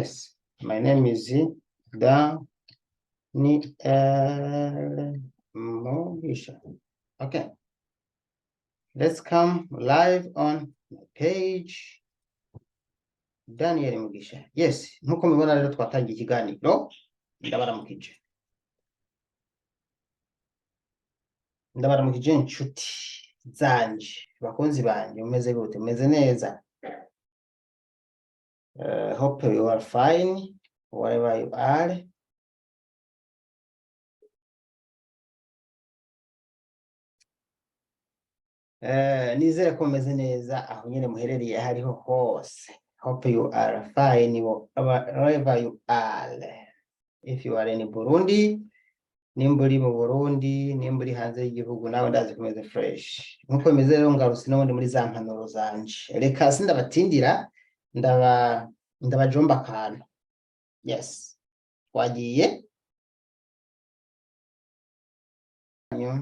Yes, my name is Daniel Mugisha. Okay, let's come live on my page. Daniel Mugisha. Yes, nkuko mubibona rero twatangiye ikiganiro, ndabaramukije. Ndabaramukije inshuti zanje, bakunzi banje, mumeze gute? Mumeze neza? Hope you are fine wherever you are. Nizere ko mumeze neza aho nyene muherereye aho ariho hose. Hope you are fine wherever you are. If you are in Burundi, nimba uri mu Burundi, nimba uri hanze y'igihugu, nawe ndazi ko umeze fresh. Nkuko bimeze rero ngarutse n'ubundi muri za mpanuro zanje. Reka sindabatindira, ndabajomba akantu. Yes. Twagiye. Neza,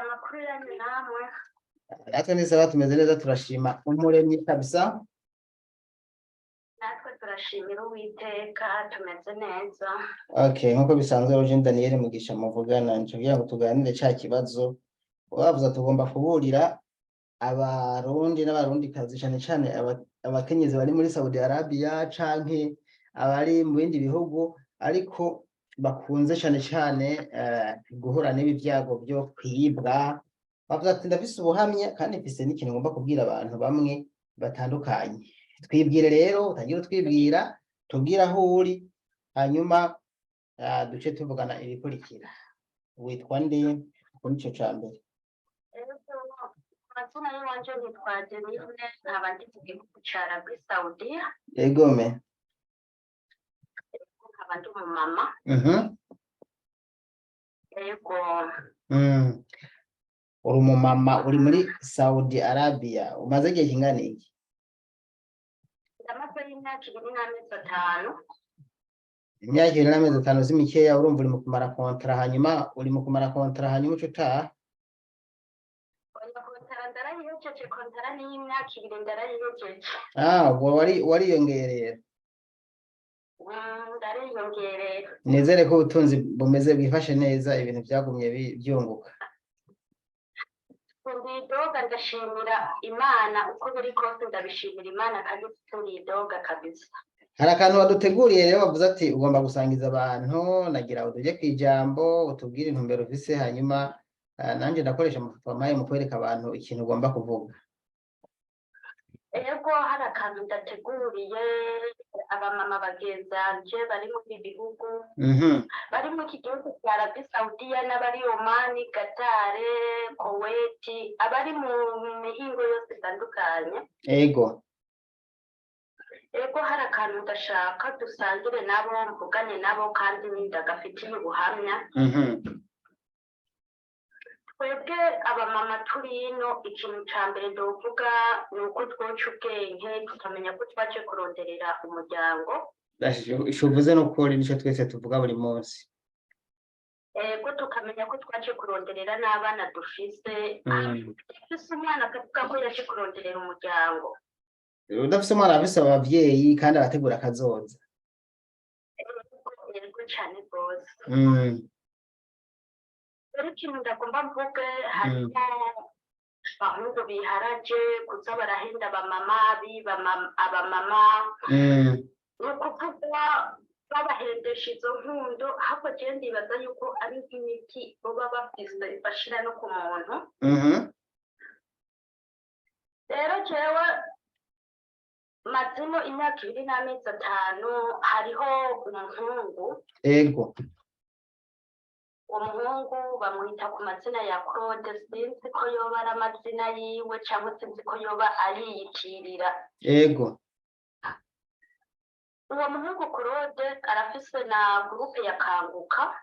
amakuru yanyu namwe? Natwe ni sawa, tumeze neza, turashima Umuremyi kabisa. Natwe turashimira Uwiteka, tumeze neza. Okay, nkuko bisanzwe rero Jean Daniel Mugisha muvugana, nje kugira ngo tuganire ca kibazo bavuze tugomba kuburira Abarundi n'Abarundikazi, cane cane abakenyezi bari muri Saudi Arabia canke abari mu bindi bihugu, ariko bakunze cane cane guhura n'ibi vyago vyo kwibwa. Bavuze ati ndafise ubuhamya kandi mfise n'ikintu ngomba kubwira abantu bamwe batandukanye. Twibwire rero, utangire utwibwira, tubwire aho uri, hanyuma duce tuvugana ibikurikira. Witwa nde? Uko nico ca mbere. Ego, amazina y'iwanje nitwa Denise, nkaba ndi mu gihugu ca Arabie Saoudite. Egome. Nkaba ndi umumama. Ego. Uri umumama, uri muri Saudi Arabia, umaze igihe kingana iki? Ndamaze imyaka 2 n'amezi 5. Imyaka 2 n'amezi 5 si mikeya. Urumva uri mu kumara contrat, hanyuma uri mu kumara contrat, hanyuma uca utaha? Oya, contrat ndarayihejeje, contrat ni y'imyaka 2, ndarayihejeje. Ah, ubwo wariyongerera. Ndariyongerera. Nizere ko ubutunzi bumeze bwifashe neza, ibintu byagumye byunguka. Ndidoga, ndashimira Imana uko biri kose, ndabishimira Imana kandi sindidoga kabisa. Hari akantu waduteguriye rero, bavuze ati ugomba gusangiza abantu. Nagira ngo tujye ku ijambo, utubwire intumbero ufise, hanyuma nanjye ndakoresha amafoto wampaye mu kwereka abantu ikintu ugomba kuvuga. Ego, hari akantu ndateguriye abamama bagenzanje bari muri ibi bihugu, bari muri iki gihugu cya Arabie Saoudia, n'abari Omani, Qatar, Kuwait, abari mu mihingo yose itandukanye. Ego, hari akantu ndashaka dusangire nabo, mvugane nabo, kandi ndagafitiye ubuhamya. Twebwe abamama turi ino, ikintu ca mbere ndovuga ni uko twoca ubwenge, tukamenya ko twaje kuronderera umuryango. Ico uvuze n'ukuri, nico twese tuvuga buri munsi. Ego, tukamenya ko twaje kuronderera n'abana dufise. Ufise umwana akavuga ko yaje kuronderera umuryango. Udafise umwana afise abavyeyi kandi arategura akazoza. Ego, cane rwose. Rero ikintu ndagomba mvuge, harimo abahungu biharaje kuza barahenda abamama, biba abamama. Ni ukuvuga babahendesha izo nkundo, ahubwo jewe ndibaza yuko ari nk'imiti baba bafise bashira no ku muntu. Rero jewe mazimo imyaka 2 n'amezi 5, hariho umuhungu. Uwo muhungu bamwita ku mazina ya Claude, sinzi ko yoba ari amazina yiwe cyangwa sinzi ko yoba ariyitirira. Uwo muhungu Claude arafise na groupe ya Kanguka.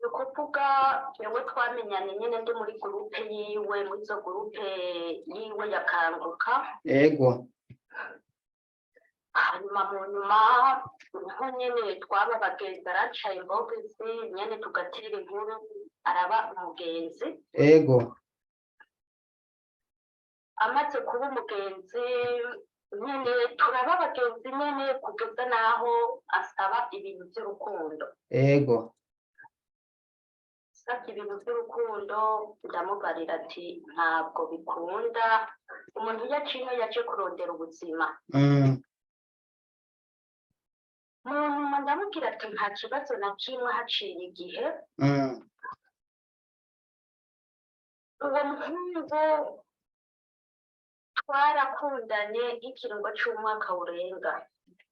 Ni ukuvuga jewe twamenyanye nyene ndi muri groupe yiwe, muri izo groupe yiwe ya Kanguka. Hanyuma mu nyuma niho nyene twaba abagenzi, araca imbogezi nyene tugatera inkuru, araba umugenzi. Amaze kuba umugenzi nyene, turaba abagenzi nyene kugeza n'aho asaba ibintu by'urukundo. Asabye ibintu by'urukundo, ndamubarira ati ntabwo bikunda, umuntu iyo aciye yaje kurondera ubuzima. Mu nyuma ndamubwira ati nta kibazo na kimwe. Haciye igihe, uwo muhungu twarakundanye nk'ikiringo c'umwaka urenga.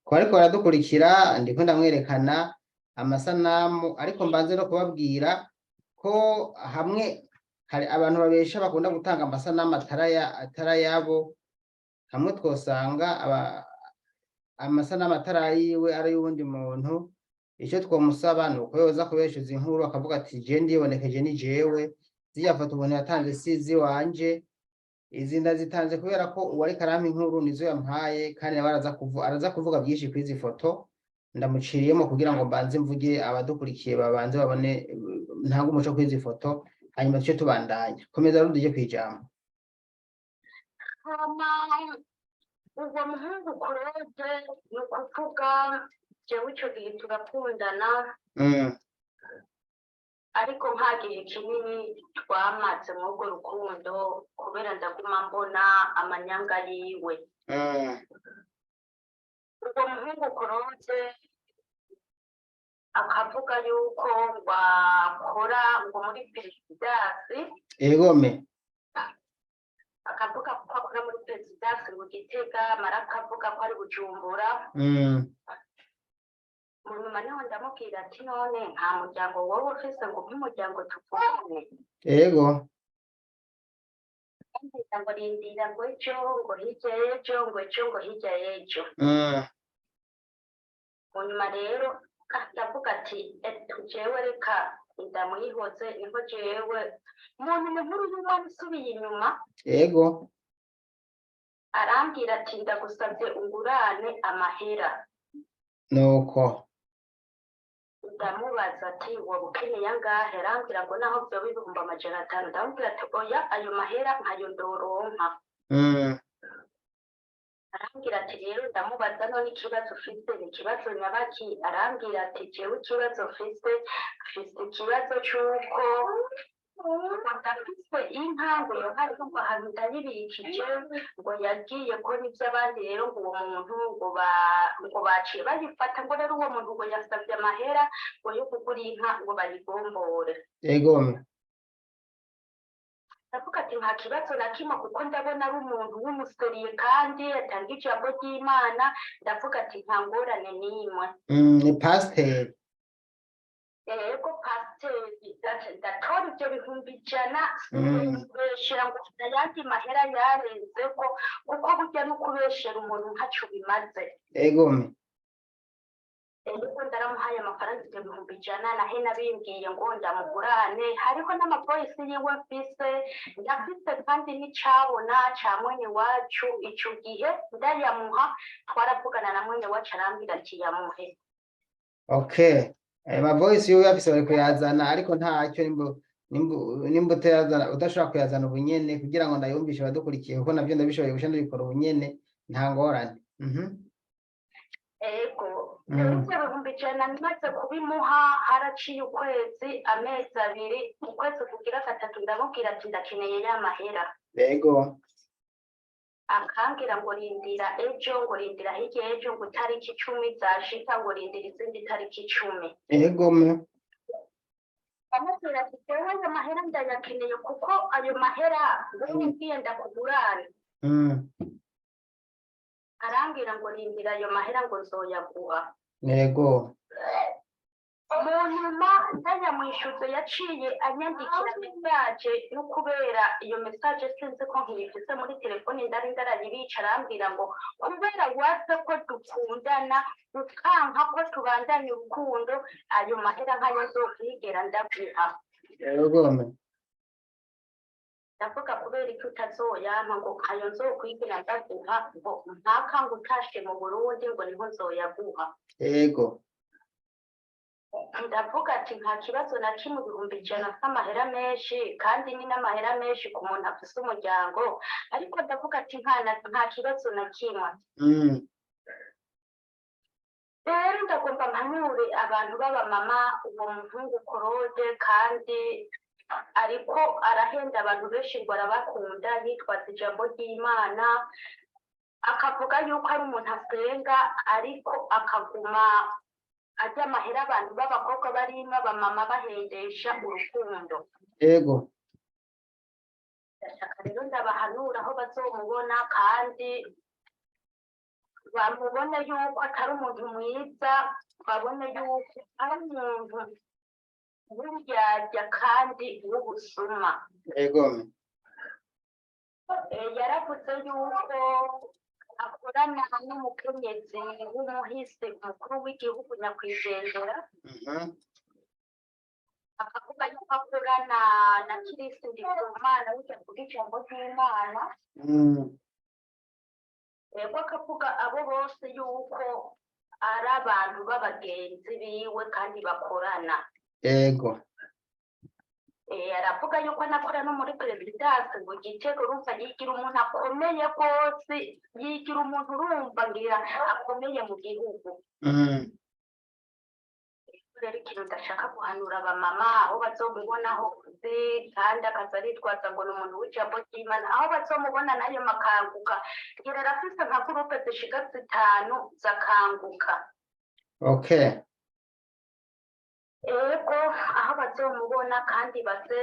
Ko ariko baradukurikira, ndiko ndamwerekana amasanamu, ariko mbanze no kubabwira ko hamwe hari abantu babesha, bakunda gutanga amasanamu atarayabo. Hamwe twosanga amasanamu atari ayiwe, ari ay'uwundi muntu, icyo twomusaba ni uko yoza kubeshuza inkuru, akavuga ati je ndibonekeje, ni jewe, ziriya foto umuntu yatanze si iziwanje, izi ndazitanze kubera ko uwariko arampa inkuru nizo yampaye, kandi nawe araza kuvuga byinshi kuri izi foto. Ndamuciriyemo kugira ngo mbanze mvuge, abadukurikiye babanze babone, ntange umuco kuri izi foto, hanyuma tuce tubandanya. Komeza rero, duje kwijambo. Hama uwo muhungu Claude, ni ukuvuga jewe ico gihe turakundana, ariko nta gihe kinini twamaze muri urwo rukundo, kubera ndaguma mbona amanyanga yiwe. Uwo muhungu Claude akavuga yuko ngo akora ngo muri perezidansi. Akavuga ko akora muri perezidansi mu Gitega, mara akavuga ko ari Bujumbura. Mu nyuma niho ndamubwira ati none nta muryango wowe ufise ngo nk'umuryango tuvugane? Ambwira ngo rindira, ngo ejo, ngo hirya y'ejo, ngo ejo, ngo hirya y'ejo. Mu nyuma rero ndavuga ati jewe reka ndamwihoze. Niho jewe mu nyuma inkuru y'umwana isubiye inyuma, arambwira ati ndagusabye ungurane amahera. Nuko. Ndamubaza ati woba ukeneye angahe? Arambwira ngo naho vyoba 500,000. Ndamubwira ati oya, ayo mahera ntayo ndoronka. Arambwira ati rero, ndamubaza none ikibazo ufise ni ikibazo nyabaki? Arambwira ati jewe ikibazo mfise ikibazo c'uko ngo ndafise inka, ngo iyo nka ariko ngo ahantu ndayibikije, ngo yagiye ko n'ivy'abandi, rero ngo uwo muntu ngo baciye bayifata, ngo rero uwo muntu ngo yasavye amahera ngo yo kugura inka ngo bayigombore. Ndavuga ati nta kibazo na kimwe, kuko ndabona ari umuntu w'umuseriye kandi atanga ijambo ry'Imana. Ndavuga ati nta ngorane n'imwe. Ni pasiteri. Yego, pasiteri. Ndatora ibyo 100,000, kubeshera ngo ayandi mahera yarenze ko, kuko burya no kubeshera umuntu ntaco bimaze. Ego, ndaramuhaye amafaranga ibyo 100,000, nahe nabimbwiye ngo ndamugurane. Hariho n'amapolisi yiwe mfise, ndafise kandi n'icabona ca mwene wacu. Ico gihe ndayamuha twaravugana na mwene wacu, arambwira ati yamuhe. Okay, ayo ma voice yiwe uyafise bari kuyazana, ariko ntacyo nimba utayazana, udashobora kuyazana ubunyene kugira ngo ndayumvishe abadukurikiye, kuko navyo ndabishoboye guca ndabikora ubunyene, nta ngorane. Ego. Ibyo 100,000 maze kubimuha, haraciye ukwezi, amezi 2, ukwezi kugira gatatu ndamubwira ati ndakeneye ya mahera. Akambwira ngo rindira ejo, ngo rindira hirya ejo, ngo itariki 10 zashika, ngo rindira izindi tariki 10. Ndamubwira ati jewe ayo mahera ndayakeneye, kuko ayo mahera wowe ngiye ndakugurane. Arambwira ngo rindira ayo mahera, ngo nzoyaguha. Mu nyuma ndayamwishuze, yaciye anyandikira message, no kubera iyo message sinzi ko nkiyifise muri telefone, ndari ndarayibica. Arambwira ngo kubera wase ko dukundana, ukanka ko tubandanya urukundo, ayo mahera nkayo nzokwigera ndaguha. Ndavuga kubera iki utazoyampa? Ngo ayo nzokwigera ndaguha, ngo mpaka ngo utashe mu Burundi, ngo niho nzoyaguha. Ndavuga ati nta kibazo na kimwe, 100,000 s'amahera menshi, kandi ni n'amahera menshi ku muntu afise umuryango, ariko ndavuga ati nta kibazo na kimwe. Rero ndagomba mpanure abantu b'abamama, uwo muhungu Claude, kandi ariko arahenda abantu benshi ngo arabakunda, yitwaza ijambo ry'Imana, akavuga yuko ari umuntu asenga, ariko akaguma arya amahera abantu b'abakobwa barimo abamama bahendesha urukundo. Ndashaka rero ndabahanura aho bazomubona, kandi bamubone yuko atari umuntu mwiza, babone yuko ari umuntu w'indyarya kandi w'ubusuma. Yaravuze yuko akorana n'umukenyezi w'umuhisi umukuru w'igihugu nyakwigendera, akavuga yuko akorana na Kirisi Ndikumana burya avuga ijambo ry'Imana. Yego, akavuga abo bose yuko ari abantu b'abagenzi biwe kandi bakorana. Aravuga yuko anakora no muri perezidansi ngo Gitego. Urumva yigira umuntu akomeye rwose, yigira umuntu urumva ngira akomeye mu gihugu. Rero ikintu ndashaka guhanura abamama, aho bazomubona hose, kandi akaza aritwaza ngo ni umuntu w'ijambo ry'Imana, aho bazomubona nayo makanguka, ngira arafise nka groupe zishika zitanu zakanguka. Ego, aho bazomubona kandi baze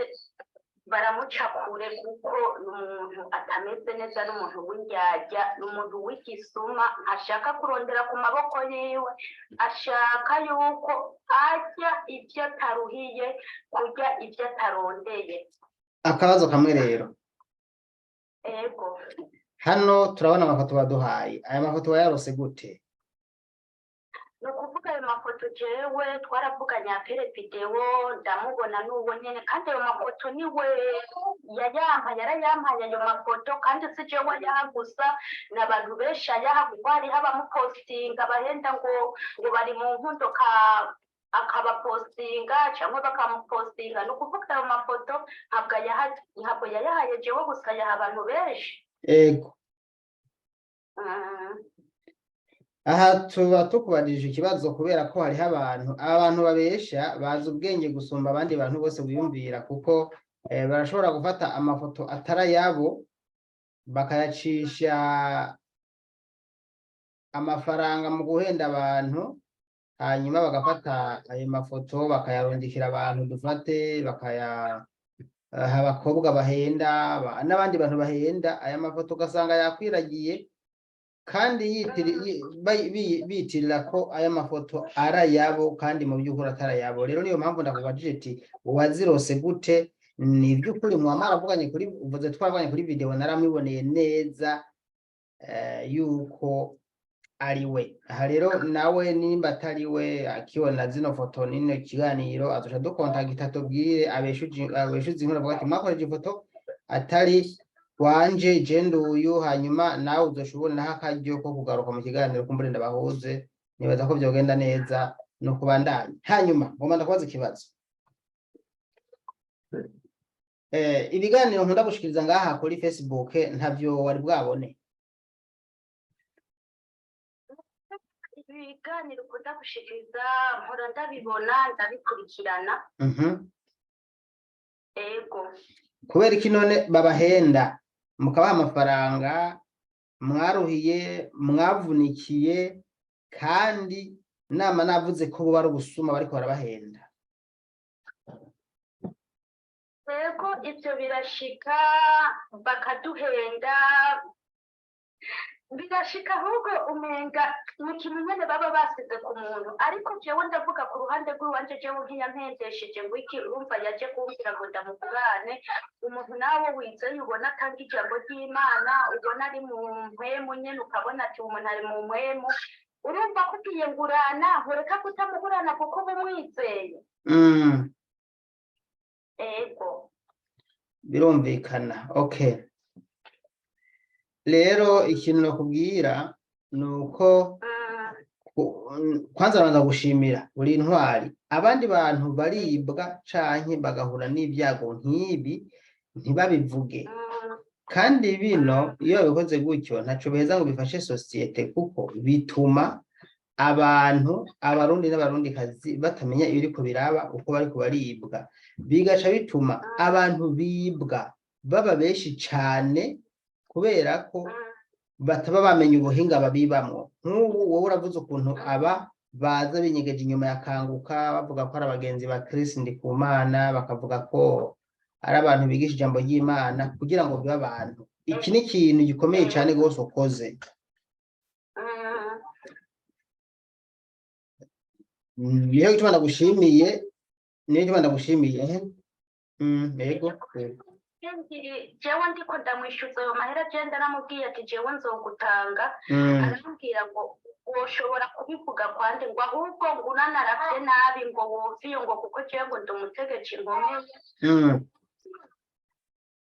baramuca kure, kuko ni umuntu atameze neza, n'umuntu w'indyarya, ni umuntu w'igisuma. Ntashaka kurondera ku maboko yiwe, ashaka yuko arya ibyo ataruhiye, kurya ibyo atarondeye. Akabazo kamwe rero. Ego. Hano turabona amafoto baduhaye. Aya mafoto wayarose gute? Ni ukuvuga ayo mafoto jewe twaravuganye appel vidéo, ndamubona n'uwo nyene, kandi ayo mafoto niwe yayampaye, yarayampaye ayo mafoto. Kandi si jewe ayaha gusa, ni abantu benshi ayaha, kuko hariho abamupostinga bahenda ngo bari mu nkundo ka akabapostinga cyangwa bakamupostinga. Ni ukuvuga ayo mafoto ntabwo ayaha, ntabwo yayahaye jewe gusa, ayaha abantu benshi. Aha tuba tukubajije ikibazo kubera ko hariho abantu, aba bantu babesha bazi ubwenge gusumba abandi bantu bose biyumvira, kuko barashobora gufata amafoto atari ayabo bakayacisha amafaranga mu guhenda abantu, hanyuma bagafata ayo mafoto bakayarungikira abantu, dufate bakaya abakobwa bahenda n'abandi bantu bahenda. Aya mafoto ugasanga yakwiragiye kandi bitirira ko aya mafoto ari ayabo, kandi mu by'ukuri atari ayabo. Rero niyo mpamvu ndakubajije ati wazirose gute? Ni iby'ukuri muba mwaravuganye kuri, uvuze twaravuganye kuri video, naramwiboneye neza yuko ari we. Aha rero nawe nimba atari we, akibona zino foto n'ino kiganiro, azoca dukontagita tubwire, abeshuze inkuru, avuga ati mwakoresheje ifoto atari wanje, je nduyu. Hanyuma nawe uzoca ubonaho akaryo ko kugaruka mu kiganiro, kumbure ndabahuze. Nibaza ko vyogenda neza no kubandanya. Hanyuma ngomba ndakubaza ikibazo. Ibiganiro nkunda gushikiriza ngaha kuri Facebook ntavyo wari bwabone? Ibiganiro ukunda gushikiriza mpora ndabibona, ndabikurikirana. Ego. Kubera iki none babahenda mukabaha amafaranga mwaruhiye, mwavunikiye, kandi nama navuze ko buba ari ubusuma bariko barabahenda? Ego, ibyo birashika bakaduhenda, birashika. Ahubwo umenga ni ikintu nyene baba basize ku muntu. Ariko jewe ndavuga ku ruhande rw'iwanje, jewe ntiyampendesheje ngo iki. Urumva yaje kumbwira ngo ndamugurane. Umuntu nawe wizeye, ubona atanga ijambo ry'Imana, ubona ari mu mpwemu nyene, ukabona ati umuntu ari mu mpwemu, urumva ko ugiye ngurana ntureka kutamugurana kuko uba umwizeye. Ego. Birumvikana, okay. Rero ikintu nakubwira ni uko Kwanza banza gushimira, uri intwari. Abandi bantu baribwa canke bagahura n'ibyago nk'ibi ntibabivuge. Kandi bino iyo babikoze gutyo, ntaco biheza ngo bifashe société, kuko bituma abantu, Abarundi n'Abarundikazi, batamenya ibiriko biraba, uko bariko baribwa, bigaca bituma abantu bibwa baba benshi cane, kubera ko bataba bamenye ubuhinga babibamwo. Nk'ubu wowe uravuze ukuntu aba baza binyegeje inyuma ya Kanguka, bavuga ko ari abagenzi ba Chris Ndikumana, bakavuga ko ari abantu bigisha ijambo ry'Imana kugira ngo bibe abantu. Iki ni ikintu gikomeye cyane rwose ukoze. Niyo gituma ndagushimiye, niyo gituma ndagushimiye. Yego. Jewe ndiko ndamwishyuza ayo mahera, je ndaramubwiye ati: "Jewe nzogutanga." Arambwira ngo woshobora kubivuga kwande, ngo ahubwo ngo unanaravye nabi ngo woviyo, ngo kuko jewe ngo ndi umutegetsi nkomeye.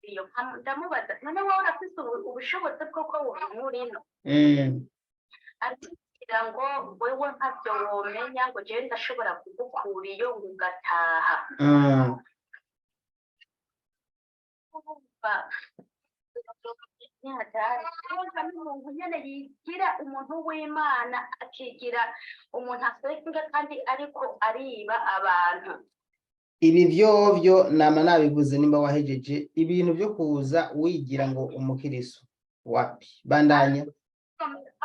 Iyo ndamubaza: "None wowe urafise ubushobozi bw'uko wobimura ino?" Arambwira ngo wewe ntavyo womenya, ngo jewe ndashobora kugukura iyo, ngo ugataha. Urumva urumva n'umuntu nyene yigira umuntu w'Imana, akigira umuntu asenga, kandi ariko ariba abantu. Ibi vyovyo nama nabivuze. Nimba wahejeje ibintu vyo kuza wigira ngo umukiriso, wapi, bandanya.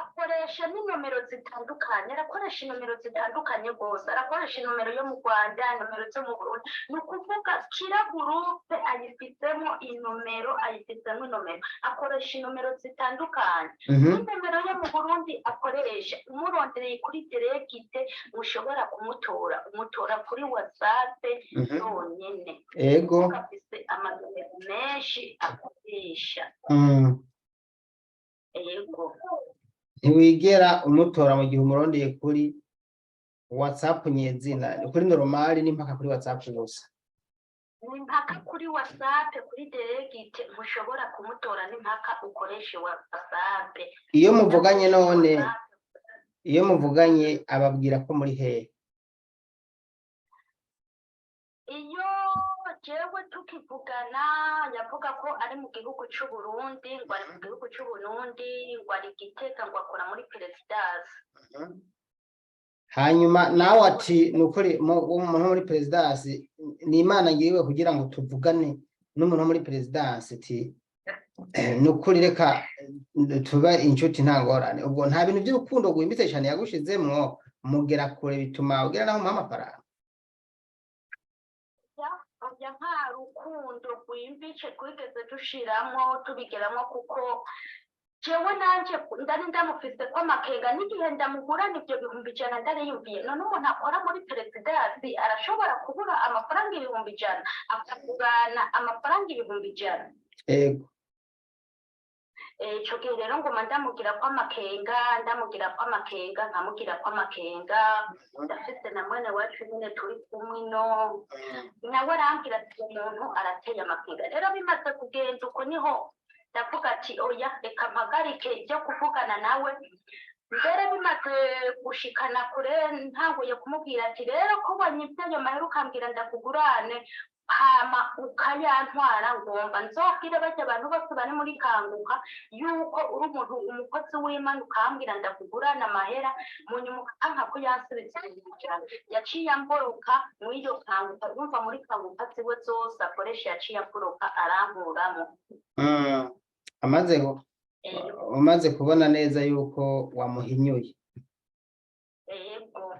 Akoresha n'inomero zitandukanye, arakoresha inomero zitandukanye rwose. Arakoresha inomero yo mu Rwanda, inomero zo mu Burundi. Ni ukuvuga kira groupe ayifisemo inomero, ayifisemo inomero, akoresha inomero zitandukanye. N'inomero yo mu Burundi akoresha, umurondereye kuri direct mushobora kumutora, umutora kuri WhatsApp yonyene. Afise amanomero menshi akoresha. Yego. Ntiwigera umutora mu gihe umurondeye kuri WhatsApp nyezina, kuri normal, n'impaka kuri WhatsApp gusa. Ni impaka kuri WhatsApp, kuri direct ntushobora kumutora, n'impaka ukoreshe WhatsApp. Iyo muvuganye none, iyo muvuganye ababwira ko muri hehe? Iyo jewe tukivugana yavuga ko ari mu gihugu c'u Burundi, ngo ari mu gihugu c'u Burundi, ngo ari Gitega, ngo akora muri présidence. Hanyuma nawe ati: "Ni ukuri umuntu wo muri présidence, ni Imana ngiriwe kugira ngo tuvugane n'umuntu wo muri présidence." Ati: "Ni ukuri, reka tuba inshuti, nta ngorane." Ubwo nta bintu by'urukundo rwimbitse cyane yagushizemwo, mugera kure, bituma ugera naho umuha amafaranga. Oya, nta rukundo rwimbitse twigeze dushiramwo tubigeramo, kuko jewe nanje ndari ndamufise ko amakenga. N'igihe ndamugurana ivyo 100,000, ndariyumviye: none umuntu akora muri présidence arashobora kubura amafaranga 100,000, akagurana amafaranga 100,000? Ico gihe rero nguma ndamugira ko amakenga, ndamugira ko amakenga, nkamugira ko amakenga. Ndafise na mwene wacu nyene turi kumwe ino, nawe arambwira ati: "Umuntu arateye amakenga." Rero bimaze kugenda uko, niho ndavuga ati: "Oya, reka mpagarike ibyo kuvugana nawe." Mbere bimaze gushikana kure, ntanguye kumubwira ati: "Rero ko wanyibye ayo mahera, ukambwira ndakugurane, hama ukayantwara, ngomba nzobwire barya abantu bose bari muri Kanguka yuko uri umuntu umukozi w'Imana, ukambwira ndakugurana amahera, mu nyuma ukanka ko yansubiza 100,000." Yaciye amboroka mw'iyo Kanguka. Urumva, muri Kanguka ziwe zose akoresha, yaciye amboroka, arankuramo. Amaze umaze kubona neza yuko wamuhinyuye. Yego.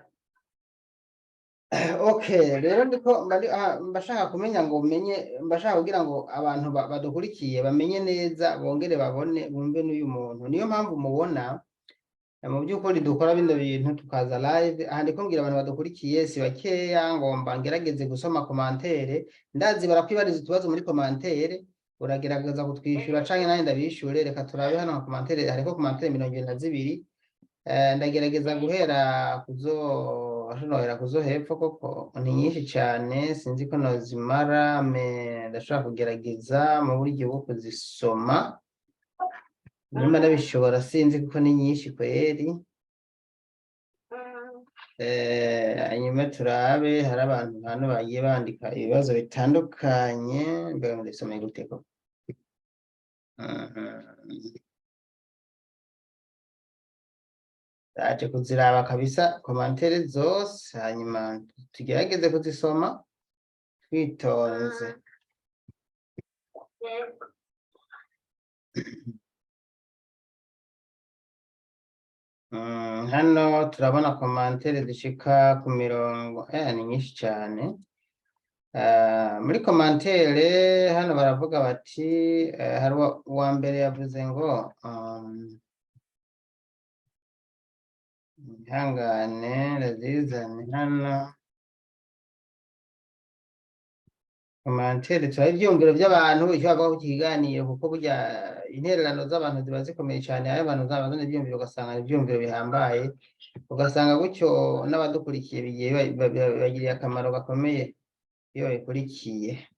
Okay, rero ndiko mbashaka kumenya ngo umenye, mbashaka kugira ngo abantu badukurikiye bamenye neza, bongere babone, bumve n'uyu muntu. Niyo mpamvu mubona mu by'ukuri dukora bino bintu, tukaza live aha. Ndiko mbwira abantu badukurikiye, si bakeya, ngomba ngerageze gusoma commentaire. Ndazi barakwibariza utubazo muri commentaire, uragerageza kutwishyura canke nanjye ndabishure. Reka turabe hano nka commentaire, hariko commentaire 22. Ndagerageza guhera kuzo nohera kuzo hepfo, koko ni nyinshi cyane, sinzi ko nozimara, mais ndashobora kugerageza mu buryo bwo kuzisoma nimba ndabishobora, sinzi kuko ni nyinshi kweri. Hanyuma turabe, hari abantu hano bagiye bandika ibibazo bitandukanye. Mbega ndisomeye gute ko? Ndaje kuziraba kabisa commentaires zose, hanyuma tugerageze kuzisoma twitonze. Yego. Hano turabona commentaires zishika ku mirongo, ni nyinshi cyane. Muri commentaire hano baravuga bati, hari uwa mbere yavuze ngo, ihangane ndazizane hano commentaire, turaba ivyiyumviro by'abantu, icyo bavuga ku kiganiro, kuko burya intererano z'abantu ziba zikomeye cyane. Ayo abantu bazana ivyiyumviro, ugasanga ni ivyiyumviro bihambaye, ugasanga gutyo n'abadukurikiye bigiye bibagiriye akamaro gakomeye iyo babikurikiye.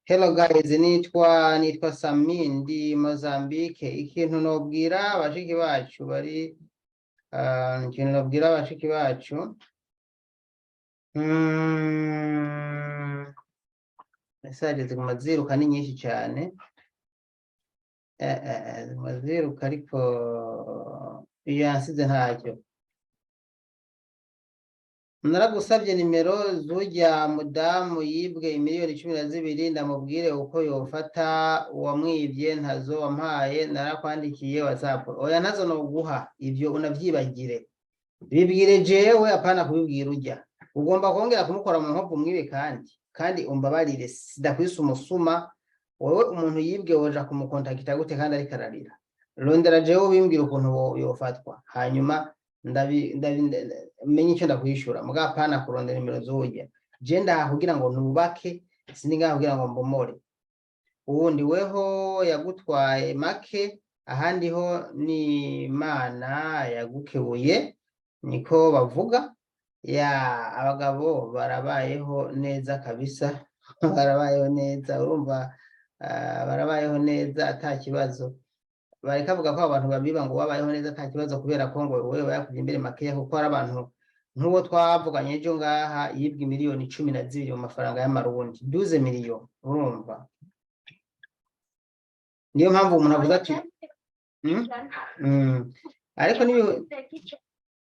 Hello guys, nitwa Sami, ndi Mozambique. Ikintu nobwira bashiki bacu bari, ikintu nobwira bashiki bacu, message ziguma ziruka, ni nyinshi cyane. Ziguma ziruka, ariko iyo yansize ntacyo. Naragusabye nimero z'ujya mudamu yibwe imiliyoni 12, ndamubwire uko yofata uwamwibye, ntazo wampaye. Narakwandikiye WhatsApp. Oya, ntazo noguha, ivyo unavyibagire, bibwire jewe, apana kubibwira ujya. Ugomba kongera kumukora mu nkovu mwibe. Kandi umbabarire, sidakwise umusuma. Wowe umuntu yibwe woja kumukontakita gute kandi ariko ararira? Rondera jewe ubimbwira ukuntu yofatwa, hanyuma ndabi ndabi menye icyo ndakwishura. Muga apana kurondera nimero z'ujya. Je ndaha kugira ngo nubake, sindi ngaha kugira ngo mbomore. Uwundi weho yagutwaye make, ahandi ho ni Imana yagukebuye, niko bavuga. Ya, abagabo barabayeho neza kabisa, barabayeho neza, urumva, barabayeho neza ata kibazo. Bareka avuga ko abantu babiba ngo babayeho neza ata kibazo, kubera ko ngo wewe bayakubye imbere makeya, kuko hari abantu nk'uwo twavuganye ejo ngaha yibwe miliyoni 12 mu mafaranga y'amarundi, 12 millions. Urumva, niyo mpamvu umuntu avuze ati Ariko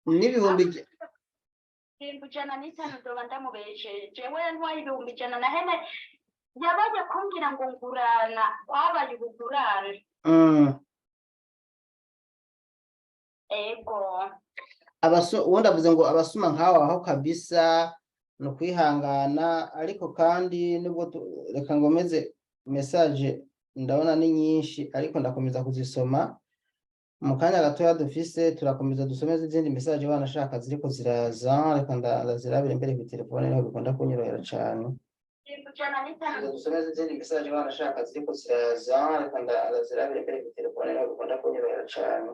n'ibihumbi 105 ndoba ndamubesheje. Jewe yantwaye 100,000 na hene yabaye kumbwira ngo ngurana, kwabaye ubugurane. Ego. Ubundi avuze ngo abasuma nk'aho aho kabisa ni ukwihangana. Ariko kandi nubwo reka ngomeze message, ndabona ni nyinshi, ariko ndakomeza kuzisoma mu kanya gatoya dufise. Turakomeza dusome izindi message banashaka ziriko ziraza. Reka ndazirabira imbere ku telefone, niho bikunda kunyorohera cane. 105. Dusome izindi message banashaka ziriko ziraza. Reka ndazirabira imbere ku telefone, niho bikunda kunyorohera cane.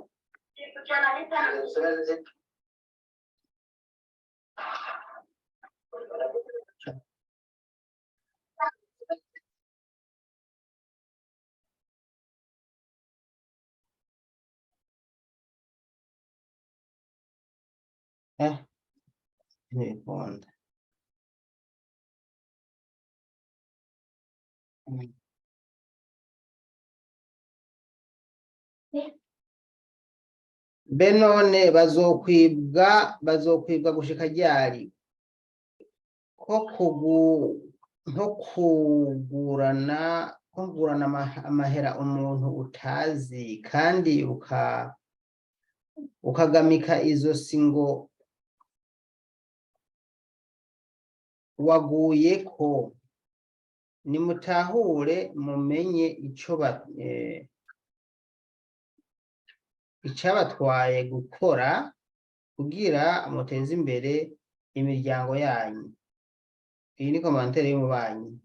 105. Dusome izindi. Ntibikunda. Be none bazokwibwa gushika ryari? Ko kugu nko kugurana, ko kugurana amahera umuntu utazi, kandi ukagamika izosi ngo waguye ko. Nimutahure mumenye ico icabatwaye gukora kugira muteze imbere imiryango yanyu. Iyi ni commentaire y'umubanyi,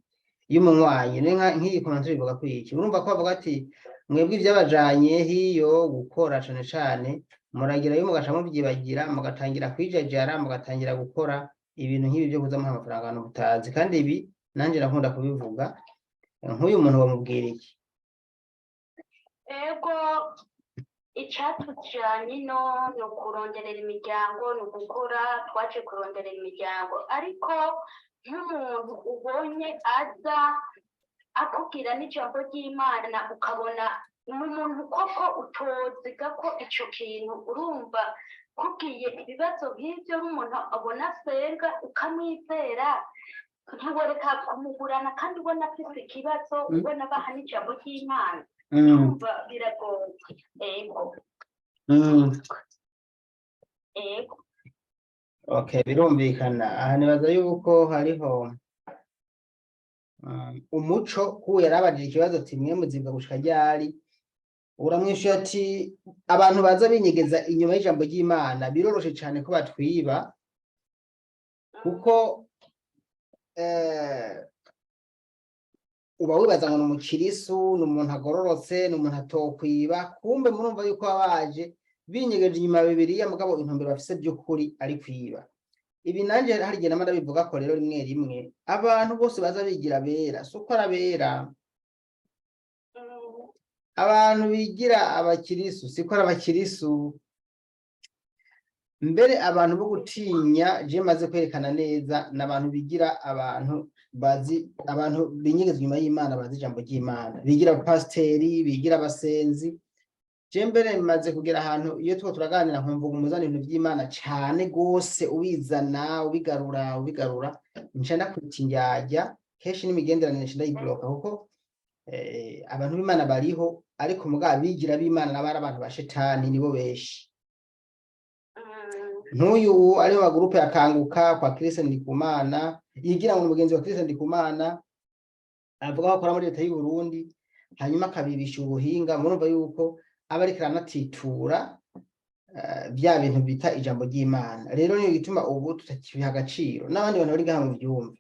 y'umunywanyi. Ni nk'iyi commentaire ivuga ko iki, urumva ko bavuga ati mwebwe ivyabajanye hiyo gukora cane cane muragirayo mugaca muvyibagira, mugatangira kwijajara, mugatangira gukora ibintu nk'ibi byo kuza muha amafaranga abantu mutazi. Kandi ibi nanje nakunda kubivuga. Nk'uyu muntu bamubwira iki? Ego, icyatujyanye ino ni ukuronderera imiryango, ni ugukora, twaje kuronderera imiryango. Ariko nk'umuntu ubonye aza akubwira n'ijambo ry'Imana, ukabona ni umuntu koko utoziga ko icyo kintu, urumva kubwiye ibibazo nk'ibyo, nk'umuntu abona asenga ukamwizera, ntiworeka kumugurana kandi ubona afite ikibazo, ubona baha n'ijambo ry'Imana. Urumva biragoye, ego. Ego. Okay, birumvikana. Aha nibaza yuko hariho umuco kuwo yarabajije ikibazo ati: "Mwe muzibwa gushika ryari?" Uramwishuye ati abantu baza binyegeza inyuma y'ijambo ry'Imana biroroshe cane ko batwiba, kuko uba wibaza ngo ni umukirisu, ni umuntu agororotse, ni umuntu atokwiba. Kumbe murumva yuko baba baje binyegeje inyuma ya Bibiliya, mugabo intumbero bafise by'ukuri ari kwiba. Ibi nanje hari igihe nama ndabivuga ko rero rimwe rimwe abantu bose baza bigira bera si uko ari abera. Abantu bigira abakirisu siko ari abakirisu. Mbere abantu bo gutinya je maze kwerekana neza ni abantu bigira abantu bazi, abantu binyegeza inyuma y'Imana, bazi ijambo ry'Imana, bigira abapasiteri, bigira abasenzi. Je mbere maze kugera ahantu iyo tuba turaganira nkumva umuzana ibintu by'Imana cane gose, ubizana, ubigarura, ubigarura, nca ndakwita indyarya. Kenshi n'imigenderanire nca ndayibloka, kuko abantu b'Imana bariho, ariko mugabo abigira b'Imana nabo ari abantu ba shetani, nibo benshi. Nk'uyu ari wa groupe ya Kanguka kwa Christian Ndikumana, yigira ngo mugenzi wa Christian Ndikumana, avuga ko akora muri leta y'u Burundi, hanyuma akabibisha ubuhinga. Murumva yuko aba ariko aranatitura bya bintu bita ijambo ry'Imana. Rero niyo gituma ubu tutakibiha agaciro. N'abandi bantu bari ngaha mu byumve,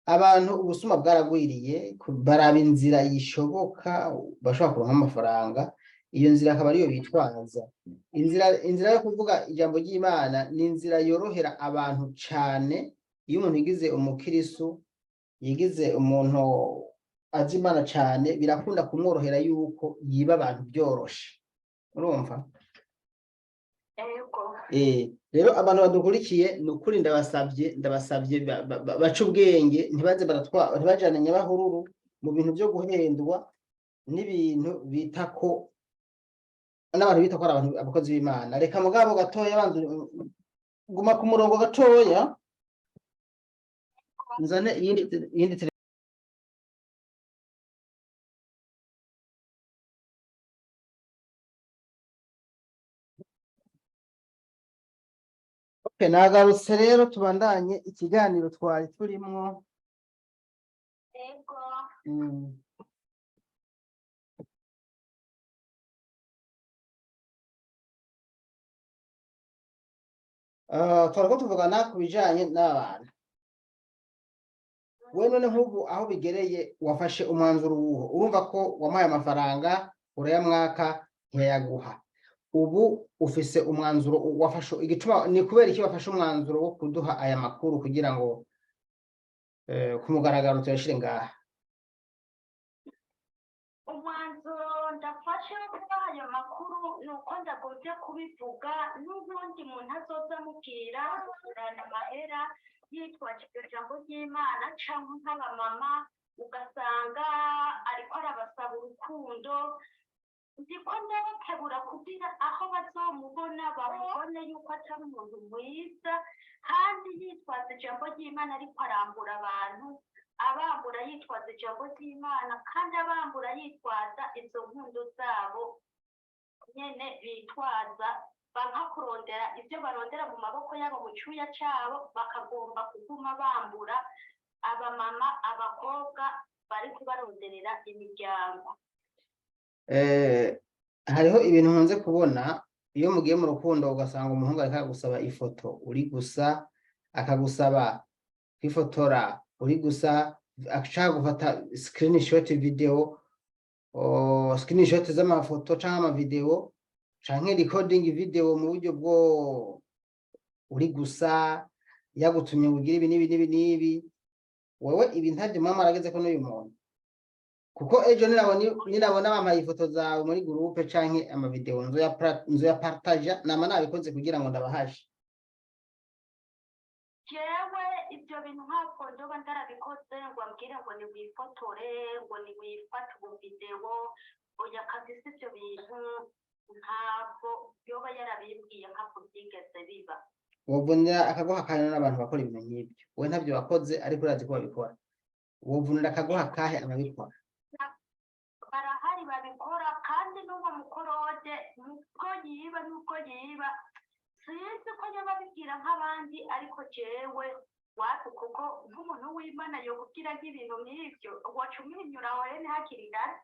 abantu ubusuma bwaragwiriye, baraba inzira yishoboka bashobora kuronka amafaranga, iyo nzira akaba ariyo bitwaza. Inzira yo kuvuga ijambo ry'Imana ni inzira yorohera abantu cane. Iyo umuntu yigize umukirisu, yigize umuntu azi Imana cane, birakunda kumworohera yuko yiba abantu byoroshe, urumva? Ego. Rero abantu badukurikiye, ni ukuri ndabasabye, ndabasabye bace ubwenge, ntibaze baratwa, ntibajane nyabahururu mu bintu byo guhendwa n'ibintu bita ko n'abantu bita ko ari abantu abakozi b'Imana. Reka mugabo gatoya, banza guma ku murongo gatoya, nzane iyindi. Okay, nagarutse. Rero tubandanye ikiganiro twari turimwo. Ego. Twariko tuvugana ku bijanye n'abantu. We none nk'ubu aho bigereye wafashe umwanzuro wuho? Urumva ko wamuhaye amafaranga, urayamwaka ntiyayaguha. Ubu ufise umwanzuro wafashe? Igituma ni kubera iki wafashe umwanzuro wo kuduha aya makuru kugira ngo ku mugaragaro tuyashire ngaha? Umwanzuro ndafashe wo kubaha ayo makuru ni uko ndagombye kubivuga, n'ubundi muntu azoza amubwira kugurana amahera yitwaje iryo jambo ry'Imana, cyangwa nk'abamama ugasanga ariko arabasaba urukundo. Ndiko ndabakebura kugira aho bazomubona bamubone yuko atari umuntu mwiza, kandi yitwaza ijambo ry'Imana ariko arambura abantu, abambura yitwaza ijambo ry'Imana, kandi abambura yitwaza izo nkundo zabo nyene bitwaza, banka kurondera ibyo barondera mu maboko yabo, mu cyuya cyabo, bakagomba kuguma bambura abamama, abakobwa bari kubaronderera imiryango. Hariho ibintu nkunze kubona iyo mugiye mu rukundo, ugasanga umuhungu ariko aragusaba ifoto uri gusa, akagusaba kwifotora uri gusa, ashaka gufata screenshot video, screenshot z'amafoto canke amavideo canke recording video mu buryo bwo uri gusa, yagutumye ngo ugire ibi n'ibi n'ibi n'ibi. Wewe ibi ntavyo mama arageze ko n'uyu muntu. Kuko ejo ninabona bampaye ifoto zawe muri groupe canke amavideo, nzoya partaja, nama nabikoze kugira ngo ndabahashe. Jewe ibyo bintu ntabwo ndoba ndarabikoze ngo ambwire ngo niwifotore, ngo niwifate ubuvideo. Oya kabisa, ibyo bintu ntabwo yoba yarabimbwiye, ntabwo byigeze biba. Wovunira akagoha kahe n'abantu bakora ibintu nk'ibyo? Wowe ntabyo wakoze, ariko urazi ko babikora. Wovunira akagoha kahe ababikora? Barahari babikora, kandi n'uwo mukorode nubwo yiba, sinzi ko yaba abibwira nk'abandi, ariko jewe wapi, kuko nk'umuntu w'Imana yokubwira nk'ibintu nk'ibyo, waca umwinyura aho rero hakiri kare.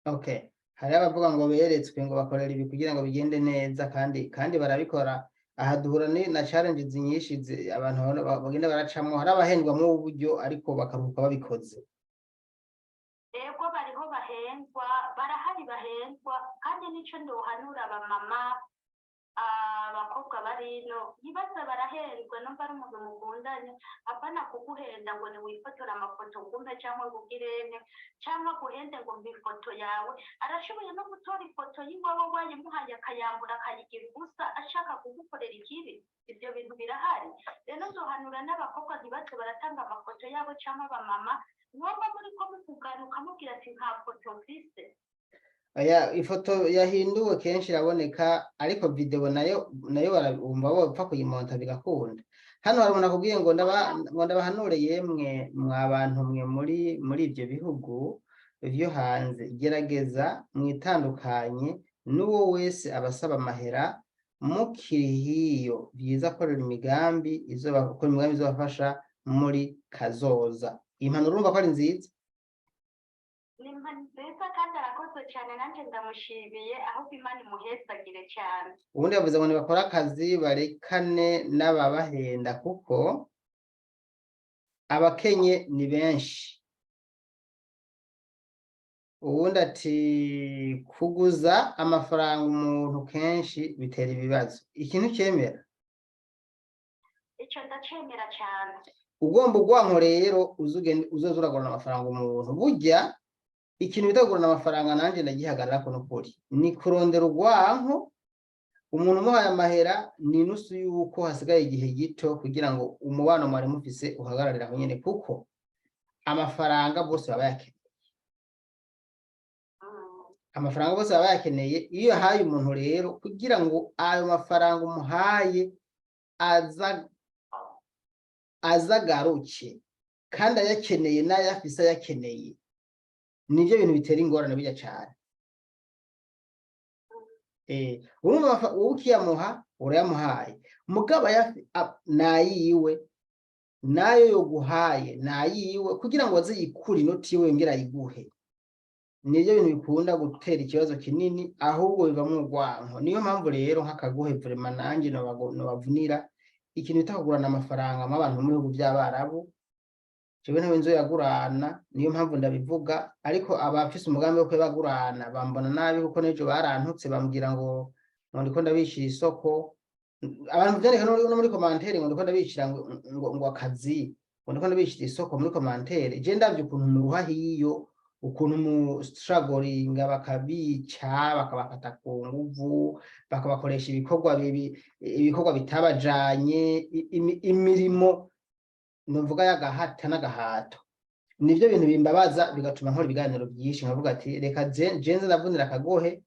Okay, hariho abavuga ngo beretswe ngo bakorera ibi kugira ngo bigende neza, kandi barabikora. Aha duhura na challenges nyinshi abantu bagenda baracamwo. Hari abahendwamwo uburyo, ariko bakaruhuka babikoze. Ego, bariho bahendwa, barahari bahendwa. Kandi nico ndohanura abamama, abakobwa bari ino, ntibaze barahendwa. Numva ari umuntu mukundanye, apana kuguhenda ngo niwifotore amafoto ngumpe, cyangwa ngo ugirene, cyangwa guhende ngo mpa ifoto yawe. Arashoboye no gutora ifoto y'iwawe wayimuhaye, akayambura, akayigira ubusa, ashaka kugukorera ikibi. Ibyo bintu birahari. Rero nzohanura n'abakobwa ntibaze baratanga amafoto yabo, cyangwa abamama mwaba muri ko muvugana ukamubwira ati: "Nta foto mfise." Oya, ifoto yahinduwe kenshi iraboneka, ariko video nayo barumva bopfa kuyimonta bigakunda. Hano hari umuntu akubwiye ngo ngo ndabahanure: "Yemwe mwa bantu mwe muri ibyo bihugu vyo hanze, gerageza mwitandukanye n'uwo wese abasaba amahera mukiri hiyo. Byiza korera imigambi izoba, gukora imigambi izobafasha muri kazoza." Iyi mpanuro urumva ko ari nziza? Ni nziza kandi arakoze cyane, nanjye ndamushimiye, ahubwo Imana imuhezagire cyane. Ubundi yavuze ngo nibakore akazi, barekane n'ababahenda, kuko abakenye ni benshi. Uwundi ati: "Kuguza amafaranga umuntu kenshi bitera ibibazo." Ikintu cyemera? Icyo ndacemera cyane. Ugomba urwanko rero uzugende uzoza uragurana amafaranga umuntu. Burya ikintu bita kugurana amafaranga, nanjye ndagihagarara ko nukuri ni kurondera urwanko. Umuntu umuhaye amahera, ni inusu yuko hasigaye igihe gito kugira ngo umubano mwari mufise uhagararire aho nyene, kuko amafaranga bose baba bayakeneye. Amafaranga bose baba bayakeneye. Iyo yahaye umuntu rero, kugira ngo ayo mafaranga umuhaye aza agaruke kandi ayakeneye, n'ayafise ayakeneye, nivyo bintu bitera ingorane burya cane. Urumva wowe ukiyamuha, urayamuhaye, mugabo nayiwe, nayo yoguhaye nayiwe, kugira ngo aze yikure inoti yiwe yongere ayiguhe. Nivyo bintu bikunda gutera ikibazo kinini, ahubwo bivamwo urwanko. Niyo mpamvu rero nk'akagohe vraiment nanje nobavunira ikintu bita kugurana amafaranga mu abantu mu bihugu vy'Abarabu. Jewe ntawe nzoyagurana, niyo mpamvu ndabivuga. Ariko abafise umugambi wo kuyabagurana bambona nabi, kuko n'ejo barantutse, bambwira ngo ndiko ndabishira isoko. Abantu vyandika no muri commentaire ngo ndiko ndabishira ngo akazi, ngo ndiko ndabishira isoko muri commentaire. Je ndavye ukuntu muruha hiyo, ukuntu mu struggling, bakabica, bakabafata ku nguvu, bakabakoresha ibikorwa bibi, ibikorwa bitabajanye, imirimo novuga y'agahata n'agahato. Nivyo bintu bimbabaza, bigatuma nkora ibiganiro byinshi, nkavuga ati: "Reka je nze ndavunira akagohe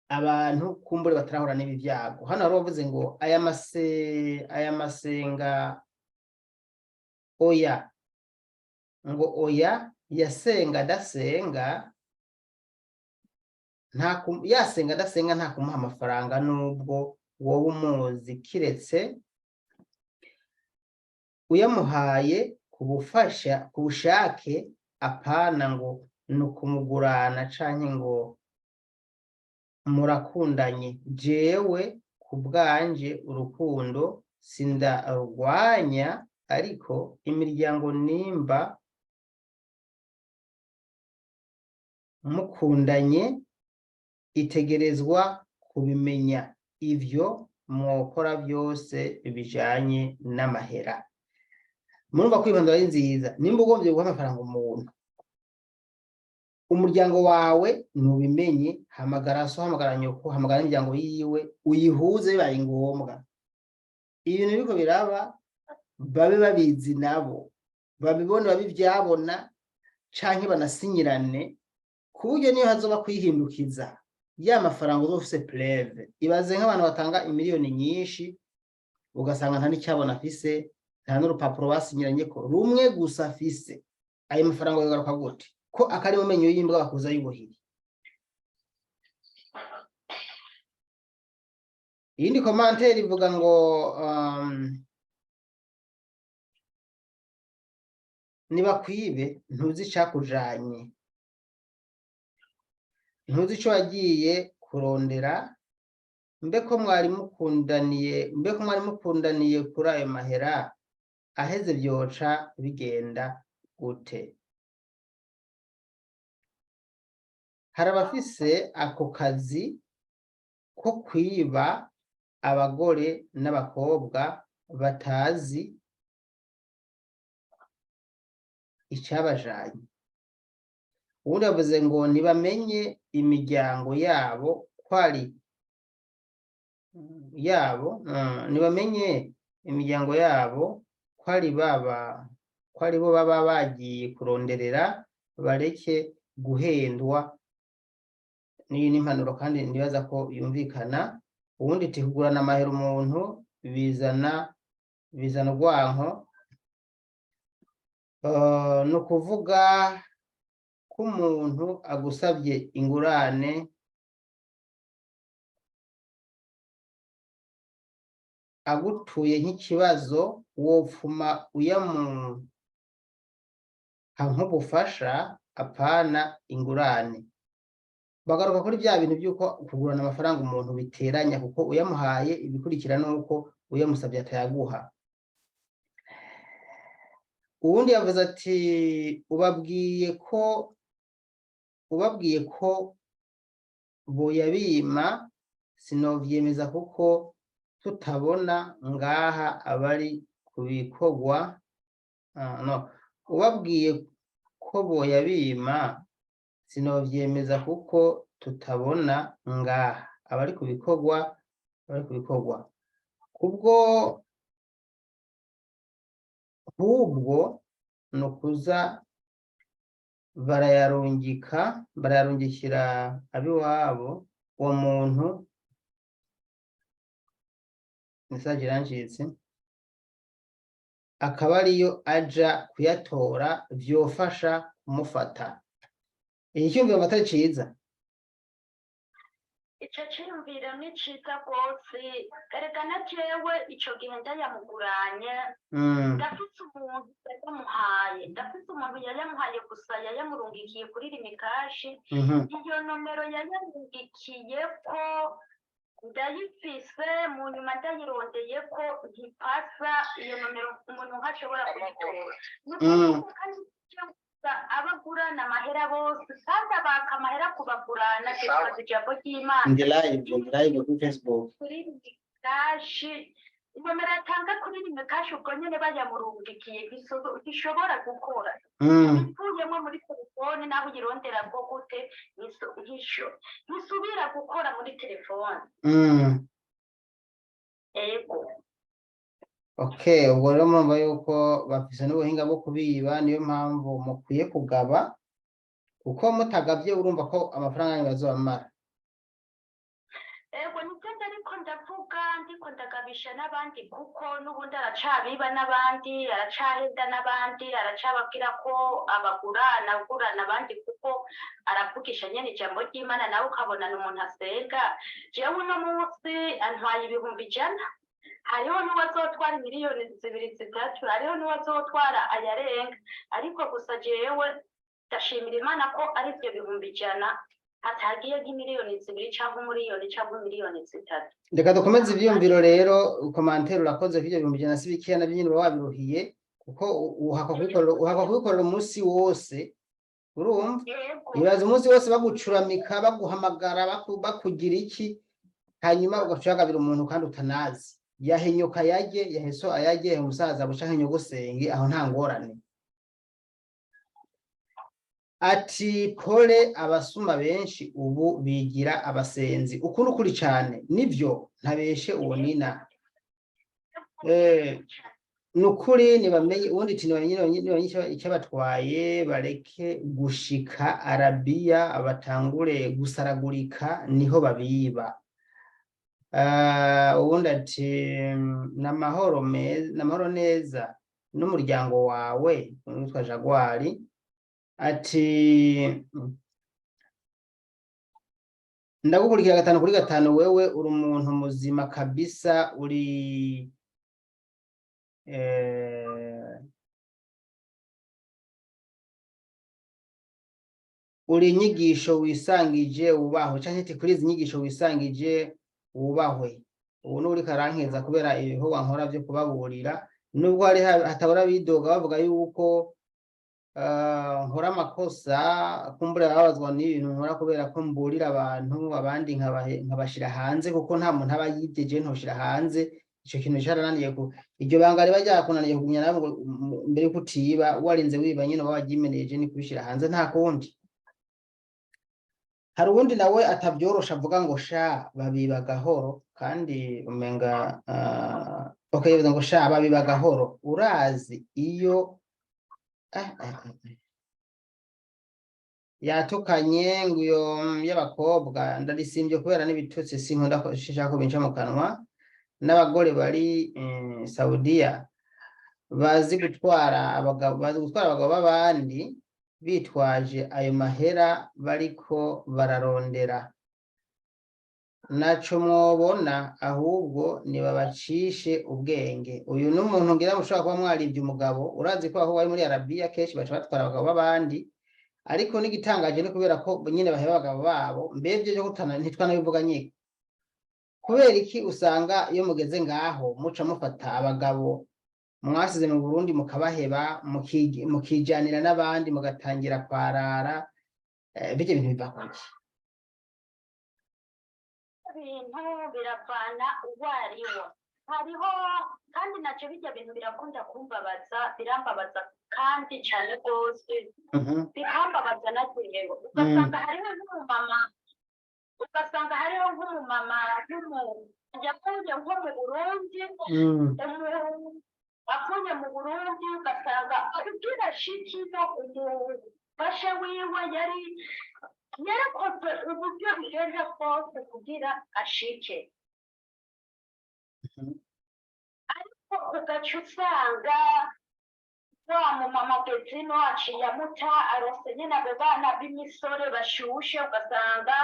abantu kumbure batarahura n'ibi vyago." Hano hari uwavuze ngo aya masenga oya, ngo oya, yasenga adasenga, yasenga adasenga, nta kumuha amafaranga nubwo wowe umuzi, kiretse uyamuhaye ku bufasha, ku bushake, apana ngo ni ukumugurana canke ngo murakundanye. "Jewe ku bwanje urukundo sindarwanya, ariko imiryango nimba mukundanye itegerezwa kubimenya ivyo mwokora byose bijanye n'amahera." Murumva ko impanuro ari nziza. Nimba ugombye guha amafaranga umuntu Umuryango wawe nubimenye, hamagara so, hamagara nyoko, hamagara n'imiryango yiwe, uyihuze bibaye ngombwa. Ibintu biriko biraba babe babizi nabo, babibone, babe ivyabona, canke banasinyirane, ku buryo niyo hazoba kwihindukiza ya mafaranga uzoba ufise preuve. Ibaze nk'abantu batanga imiliyoni nyinshi, ugasanga nta n'icyabona afise, nta n'urupapuro basinyiranye ko rumwe gusa afise. Ayo mafaranga yogaruka gute ko akari mu menyo y'imbwa bakuza y'ubuhiri? Iyindi commentaire ivuga ngo nibakwibe, ntuzi icakujanye, ntuzi ico wagiye kurondera. Mbe ko mwari mukundaniye, mbe ko mwari mukundaniye kuri ayo mahera aheze, vyoca bigenda gute? Hari abafise ako kazi ko kwiba abagore n'abakobwa batazi icabajanye. Uwundi yavuze ngo ntibamenye imiryango yabo ko ari yabo, ntibamenye imiryango yabo ko ari baba, ko ari bo baba bagiye kuronderera, bareke guhendwa. N'iyi ni impanuro kandi nibaza ko yumvikana. Uwundi ati kugurana amahera umuntu bizana urwanko. Ni ukuvuga ko umuntu agusabye ingurane agutuye nk'ikibazo, wopfuma uyamuha nk'ubufasha, apana ingurane. Bagaruka kuri bya bintu by'uko kugurana amafaranga umuntu biteranya, kuko uyamuhaye ibikurikira nuko uyamusabye atayaguha. Uwundi yavuze ati ubabwiye ko boyabima sinovyemeza, kuko tutabona ngaha abari kubikorwa. No, ubabwiye ko boyabima sinovyemeza kuko tutabona ngaha abari kubikorwa, abari kubikorwa kubwo hubwo nukuza barayarungika, barayarungikira abiwabo uwo muntu. Message irancitse. Akaba ariyo aja kuyatora, vyofasha kumufata. Iki cyumviro atari ciza. Ico ciyumviro ni ciza rwose. Erega na jewe ico gihe ndayamuguranye, ndafise umuntu yayamuhaye, ndafise umuntu yayamuhaye, gusa yayamurungikiye kuri Lumicash. Iyo nomero yayarungikiye ko ndayifise, mu nyuma ndayirondeye ko ntipasa. Iyo nomero umuntu ntashobora kuyitora. Ni ukuvuga kandi gusa abagurana amahera bose kandi abaka amahera kubagurana, bitwaza ijambo ry'Imana. Ndi live, ndi live kuri Facebook. Kuri Lumicash, nomero atanga kuri Lumicash ubwo nyene bayamurungikiye ntishobora gukora. Ivuyemo muri telefone, naho uyirondera bwo gute, ntisubira gukora muri telefone. Ego. Okay, ubwo rero murumva yuko bafise n'ubuhinga bwo kubiba. Niyo mpamvu mukwiye kugaba, kuko mutagavye urumva ko amafaranga yanyu bazobamara. Ego, nibyo ariko ndavuga, ndiko ndagabisha n'abandi, kuko n'ubundi aracabiba n'abandi, aracahenda n'abandi, aracababwira ko abagurana agurana abandi, kuko aravugisha nyene ijambo ry'Imana, nawe ukabona ni umuntu asenga. Jewe uno munsi antwaye 100,000, hariho n'uwazotwara miliyoni 2, 3, hariho n'uwazotwara ayarenga, ariko gusa jewe ndashimira Imana ko ari ivyo 100,000, hatagiye nk'imiliyoni 2 cyangwa 1 miliyoni cyangwa miliyoni 3. Reka dukomeze ivyiyumviro rero. Commentaire urakoze. Ko ivyo 100,000 si bikeya, navyo nyene uba wabiruhiye, kuko uhakwa kubikorera umunsi wose, urumva? Yego. Ibaza umunsi wose bagucuramika, baguhamagara, bakugira iki, hanyuma ugaca uyagabira umuntu kandi utanazi. Yahenyuka ayarye, yaheso ayarye, umusaza buca nk'inyogosenge, aho nta ngorane. Ati pole, abasuma benshi ubu bigira abasenzi. Uku ni ukuri cane, nivyo, ntabeshe uwo nina. Ni ukuri, nibamenye. Ubundi ati nibamenye icyabatwaye, bareke gushika Arabiya batangure gusaragurika, niho babiba. Ubundi ati namahoro meza, namahoro neza n'umuryango wawe. Witwa Jaguari ati ndagukurikira gatanu kuri gatanu, wewe uri umuntu muzima kabisa, uri uri inyigisho wisangije, wubahwe. Canke ati kuri izi nyigisho wisangije, wubahwe. Ubu ni uriko arankeza kubera ibikorwa nkora vyo kubaburira, nubwo hari hatabura bidoga bavuga yuko nkora amakosa. Kumbura babazwa n'ibintu nkora kubera ko mburira abantu, abandi nkabashira hanze, kuko nta muntu aba yibye, je ntoshira hanze. Ico kintu carananiye ku iryo banga riba ryakunaniye kugumya nawe ngo mbere yuko utiba, warinze wiba nyene uba waryimeneye, je ni kubishira hanze, nta kundi. Hari uwundi nawe atabyorosha, avuga ngo sha babiba gahoro, kandi umenga okay, yavuze ngo sha babiba gahoro, urazi iyo yatukanye ngo iyo y'abakobwa ndarisimbye kubera n'ibitutsi sinkunda ko shishaka ko binca mu kanwa, n'abagore bari Saudiya bazi gutwara abagabo, bazi gutwara abagabo b'abandi bitwaje ayo mahera bariko bararondera. Naco mwobona, ahubwo nibabacishe ubwenge. Uyu ni umuntu ngira mushobora kuba mwarivye umugabo. Urazi ko aho bari muri Arabiya kenshi baca batwara abagabo b'abandi, ariko n'igitangaje ni kubera ko nyene baheba abagabo babo. Mbevye vyo gutana ntitwanabivuga nyiko. Kubera iki usanga iyo mugeze ngaho muca mufata abagabo mwasize mu Burundi mukabaheba, mukijanira n'abandi, mugatangira kwarara? Bijya bintu biva kuki? Ibintu biravana uwo ariwo. Hariho kandi nacyo bijya bintu birakunda kumbabaza, birambabaza kandi cyane rwose, bikambabaza na jewe. Ugasanga hariho nk'umumama, ugasanga hariho nk'umumama yavuye nko mu Burundi, avuye mu Burundi, ugasanga kugira shikino umufasha wiwe yari yarakoze uburyo bigenda bwose kugira ashike, ariko ugaca usanga wa mumama Bezino aciye amuta, arose nyine abo bana b'imisore bashushe, ugasanga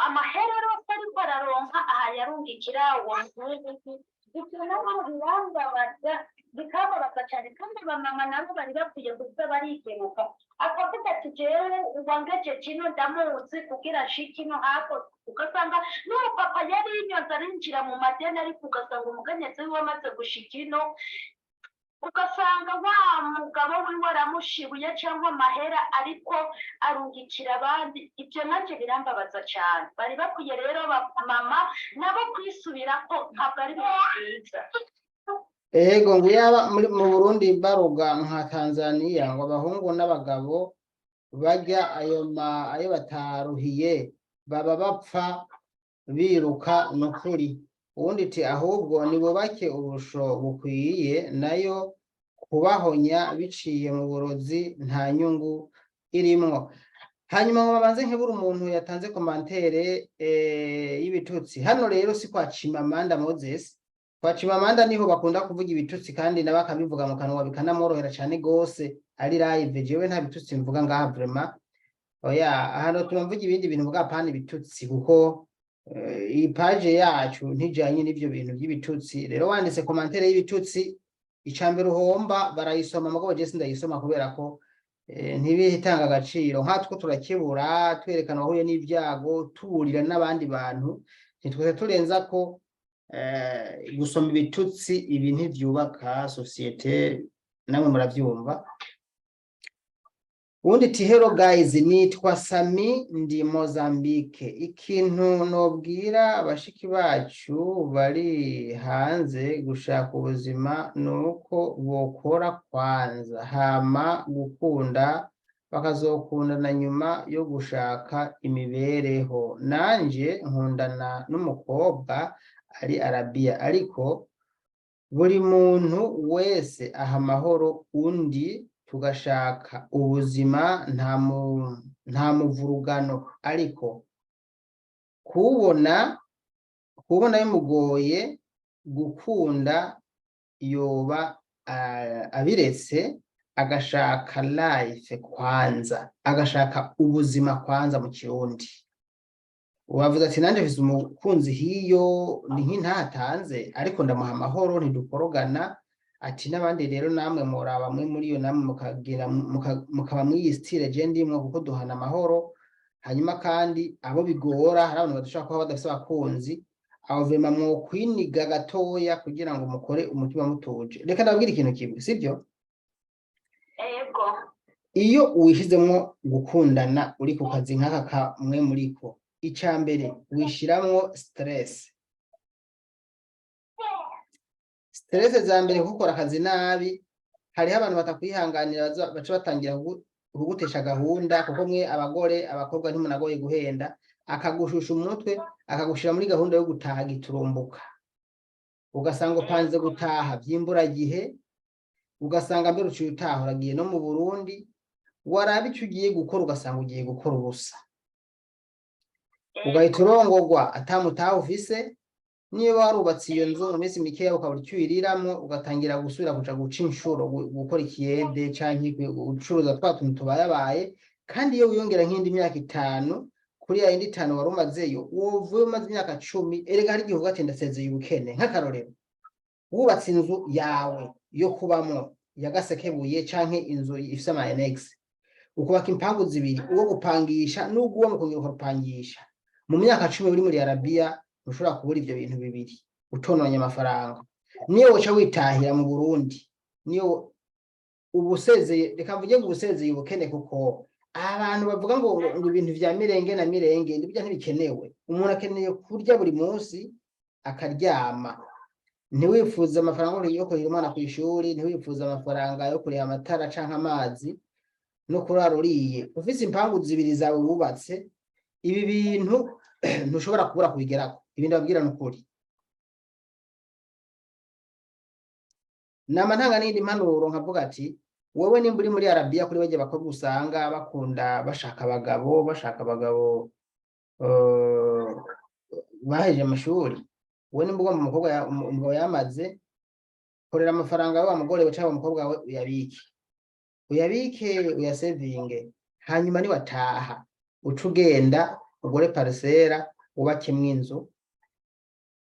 amahera rose ariko araronka aha yarungikira uwo muhungu. Ibyo nabo birambabaza, bikababaza cyane. Kandi abamama nabo bari bakwiye kuza barikebuka, akavuga ati jewe uwangeje kino ndamuzi kugira nshike ino hapo. Ugasanga n'umupapa yari yinyoza arinjira mu madeni, ariko ugasanga umukenyezi wiwe amaze gushika ino, ugasanga wa mugabo wiwe aramushibuye cyangwa amahera ariko arungikira abandi. Ibyo nabyo birambabaza cyane. Bari bakwiye rero mama nabo kwisubirako, ntabwo ari ibintu byiza. Ego, ngo yaba muri mu Burundi baruga nka Tanzania, ngo abahungu n'abagabo barya ayo bataruhiye, baba bapfa biruka nukuri. Uwundi ati ahubwo nibubake ubusho bukwiye, nayo kubahonya biciye mu burozi nta nyungu irimwo. Hanyuma ngo babanze nkebura umuntu yatanze commentaire y'ibitutsi. Hano rero si kwa Chimamanda Moses. Kwa Chimamanda niho bakunda kuvuga ibitutsi, kandi nawe akabivuga mu kanwa bikanamworohera cane gose ari live. Jewe nta bitutsi mvuga ngaha vraiment, oya. Hano tuma mvuga ibindi bintu mvuga, apana ibitutsi, kuko iyi page yacu ntijanye n'ivyo bintu by'ibitutsi. Rero wanditse commentaire y'ibitutsi, icambere uhomba barayisoma, mugabo je sindayisoma kubera ko ntibitanga agaciro. Nkatwo turakebura, twerekana wahuye n'ibyago, tuburira n'abandi bantu, ntitwese turenza ko gusoma ibitutsi. Ibi ntivyubaka société, namwe muravyumva. Ubundi ati hello guys, nitwa Sami, ndi Mozambique. Ikintu nobwira bashiki bacu bari hanze gushaka ubuzima ni uko bokora kwanza, hama gukunda. Bakazokundana nyuma yo gushaka imibereho. Nanje nkundana n'umukobwa ari Arabiya, ariko buri muntu wese aha amahoro undi, tugashaka ubuzima, nta muvurugano. Ariko kubona bimugoye gukunda, yoba abiretse agashaka life kwanza, agashaka ubuzima kwanza. Mu Kirundi wavuze ati: "Nanjye mfise umukunzi hiyo, ni nk'intatanze, ariko ndamuha amahoro, ntidukorogana." Ati: "N'abandi rero namwe muraba bamwe muri iyo, namwe mukagira mukaba mw'iyi style je ndimwo, kuko duhana amahoro." Hanyuma kandi abo bigora, hari abantu badashobora kuba badafise abakunzi, abo vema mwokwiniga gatoya kugira ngo mukore umutima mutuje. Reka ndababwire ikintu kimwe, sibyo? Ego. Iyo wishizemwo gukundana uri ku kazi nk'aka kamwe muriko, ica mbere wishiramwo stress. Stress za mbere, gukora akazi nabi, hariho abantu batakwihanganira, baca batangira kugutesha gahunda, kuko mwe abagore, abakobwa ntimunagoye guhenda. Akagushusha umutwe, akagushira muri gahunda yo gutaha giturumbuka, ugasanga upanze gutaha vy'imburagihe, ugasanga mbere uciye utaha uragiye no mu Burundi. Waraba ico ugiye gukora, ugasanga ugiye gukora ubusa, ugahita urongorwa atamutaha ufise. Niba warubatse iyo nzu, mu minsi mikeya ukabura icyo uyiriramwo, ugatangira gusubira kuja guca inshuro, gukora ikiyede canke gucuruza twa tuntu tubayabaye. Kandi iyo wiyongera nk'indi myaka 5 kuri ya yindi 5 wari umazeyo, wovuye umaze imyaka 10. Erega hari igihe uvuga ati: "Ndasezeye ubukene." Nk'akarorero, wubatse inzu yawe yo kubamwo ya Gasekebuye canke inzu ifise ama annexe, ukubaka impangu zibiri, uwo gupangisha n'uwo mukongera ukarupangisha, mu myaka 10 uri muri Arabiya ntushobora kubura ivyo bintu bibiri utononye amafaranga. Niyo woca witahira mu Burundi, niyo ubusezeye, reka mvuge ngo ubusezeye ubukene, kuko abantu bavuga ngo ibintu vya mirenge na mirenge nibyo ntibikenewe. Umuntu akeneye kurya buri munsi, akaryama. Ntiwifuza amafaranga yo kurihira umwana kw'ishuri, ntiwifuza amafaranga yo kuriha amatara canke amazi no kurara uriye. Ufise impangu zibiri zawe wubatse, ibi bintu ntushobora kubura kubigerako. Ibi ndababwira ni ukuri. Nama ntanga n'iyindi mpanuro, nkavuga ati: "Wowe nimba uri muri Arabiya, kuri barya bakobwa usanga bakunda bashaka abagabo bahejeje amashuri, wowe nimba ugomba umukobwa umugabo yamaze, korera amafaranga wa mugore we cyangwa umukobwa we, uyabike, uyabike, uyasevinge. Hanyuma niwataha, uca ugenda ugure parcelle, wubakemwo inzu.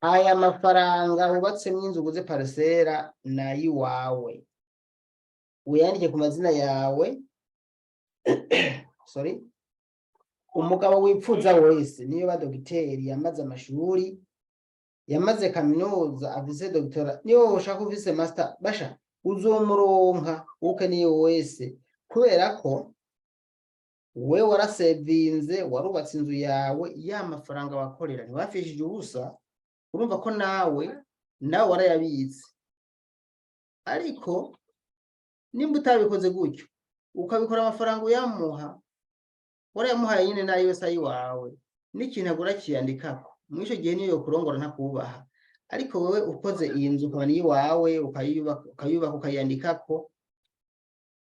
Aya mafaranga wubatsemwo inzu, uguze parcelle, nayiwawe, uyandike ku mazina yawe." Sorry. Umugabo wipfuza wese, niyo ba dogiteri yamaze amashuri, yamaze kaminuza, afise doctorat, niyo ushaka ufise master, basha uzomuronka ukeneye wese, kubera ko we warasevinze, warubatse inzu yawe. Ya mafaranga wakorera ntiwafishije ubusa, urumva ko nawe warayabitse. Ariko nimba utabikoze gutyo, ukabikora amafaranga uyamuha, warayamuhaye nyine, nayo yose ayiwawe, n'ikintu agura akiyandikako, muri ico gihe niyo yokurongora ntakubaha. Ariko wewe ukoze iyi nzu, ukaba niyo iwawe, ukayubaka, ukayandikako,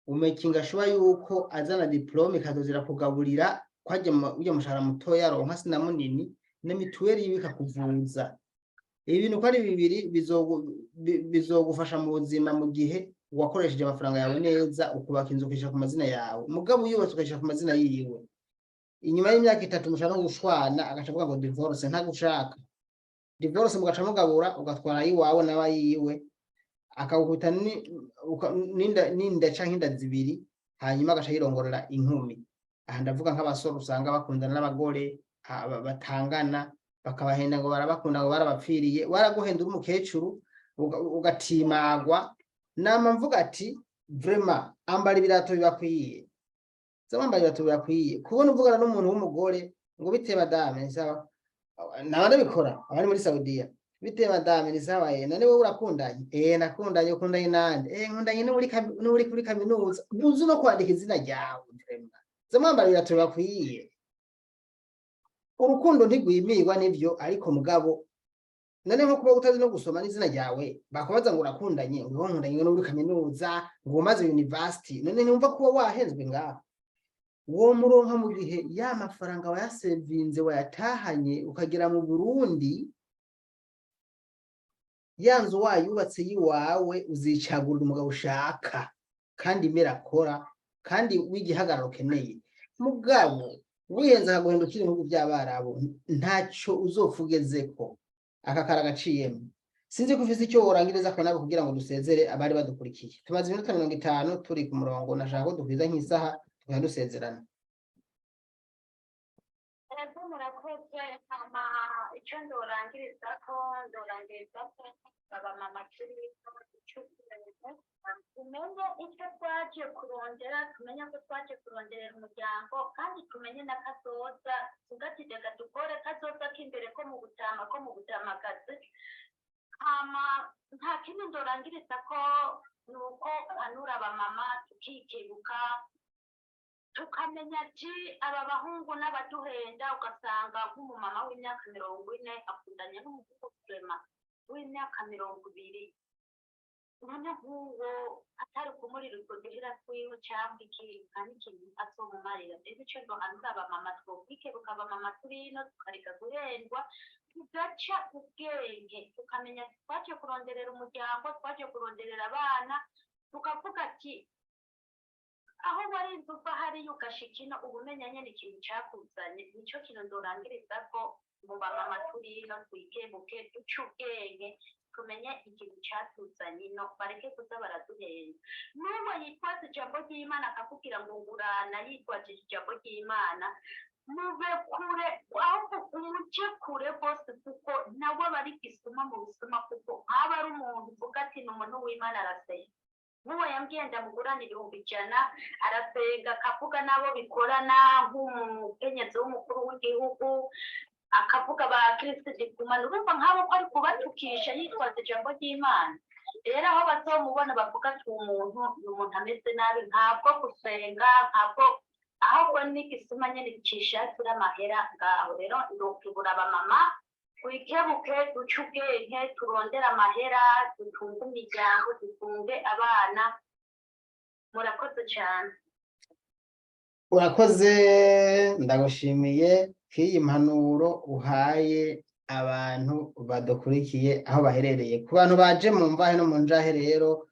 umakinga sure yuko azana diplôme, ikazozira kugaburira kwajya urya mushahara mutoya aronka sina munini, na mituweli yiwe ikakuvuza. Ibi bintu uko ari bibiri bizogufasha mu buzima mu gihe wakoresheje amafaranga yawe neza, ukubaka inzu, ukayishira ku mazina yawe. Mugabo uyubatse ukayishira ku mazina yiwe, inyuma y'imyaka 3 mushobora no gushwana, agaca avuga ngo divorce, ntagushaka, divorce, mugaca mugabura, ugatwara ayiwawe nawe ayiwe, akagukubita n'inda canke inda zibiri, hanyuma agaca yirongorera inkumi. Aha ndavuga nk'abasore usanga bakundana n'abagore batangana, bakabahenda ngo barabakunda, ngo barabapfiriye. Waraguhenda uri umukecuru, ugatimagwa. Nama mvuga ati: "Vraiment, ambara ibirato bibakwiye, za wambara ibirato bibakwiye." Kubona uvugana n'umuntu w'umugore ngo: "Bite madame?" Sawa. Naba ndabikora abari muri Saudiya. Bite madame, ni sawa? Ye, none wowe urakundanye? Nakundanye. Ukundanye nande? Nkundanye n'uri kuri kaminuza. Uzi no kwandika izina ryawe? Vraiment, zamwambara ibirato bakwiye. Urukundo ntigwimirwa nivyo, ariko mugabo none nko kuba utazi no gusoma n'izina ryawe, bakubaza ngo urakundanye, ngo nkundanye n'uri kaminuza, ngo umaze university, none ntumva kuba wahenzwe ngaho? Uwo muronka mu gihe ya mafaranga wayasevinze, wayatahanye, ukagera mu Burundi, ya nzu wayubatse yiwawe, uzicagurira umugabo ushaka kandi imera akora kandi w'igihagararo ukeneye. Mugabo wihenze akaguhenda ukiri mu bihugu by'Abarabu, ntacyo uzopfa ugezeko. Aka karagaciyemo. Sinzi ko ufise icyo worangiriza ko nawe kugira ngo dusezere abari badukurikiye. Tumaze iminota 50 turi ku murongo, nashaka ko dukwiza nk'isaha tukaba dusezerana. Ego, murakoze. Hama icyo ndorangiriza ko abamama turi icyo tumenye icyo twaje kurondera, tumenye ko twaje kuronderera umuryango, kandi tumenye na kazoza. Tugatitega dukore kazoza k'imbere ko mu butama, ko mu butamakazi. Hama nta kindi ndorangiriza ko, ni uko mpanura abamama tukikebuka, tukamenya ati aba bahungu n'abaduhenda. Ugasanga nk'umumama w'imyaka 40 akundanye n'umuhungu vraiment w'imyaka 20. None nk'uwo atari kumurira utwo duhera twiwe cyangwa iki, nta n'ikintu azomumarira. Rero icyo ndohanura abamama, twokwikebuka abamama turi ino, tukareka guhendwa, tugaca ubwenge, tukamenya ati twaje kuronderera umuryango, twaje kuronderera abana. Tukavuga ati aho warinze uva hariya ugashika ino, uba umenya nyene ikintu cakuzanye. Nico kintu ndorangiriza ko mu bamama turi ino, twikebuke, duce ubwenge, tumenye ikintu catuzanye ino, bareke kuza baraduhenda. N'uwo yitwaza ijambo ry'Imana akakubwira ngo ngurana, yitwaje ijambo ry'Imana, mube kure, ahubwo umuje kure rwose, kuko nawe aba ari gisuma mu bisuma, kuko nk'aba ari umuntu uvuga ati ni umuntu w'Imana, arasenga. Nk'uwo yambwiye ndamugurana 100,000, arasenga, akavuga n'abo bikorana, nk'umukenyezi w'umukuru w'igihugu, akavuga ba Kirisitu Ndikumana. Urumva nk'abo ko ari kubatukisha yitwaza ijambo ry'Imana. Rero aho bazomubona bavuga ati uwo muntu ni umuntu ameze nabi, ntabwo gusenga, ntabwo, ahubwo n'igisuma nyene cishakira amahera ngaho. Rero ndokibura abamama, twikebuke, duce ubwenge, turondere amahera, dutunge imiryango, dutunge abana. Murakoze cyane. Urakoze, ndagushimiye k'iyi mpanuro uhaye abantu badukurikiye aho baherereye. Ku bantu baje mu mvahe no mu njahe, rero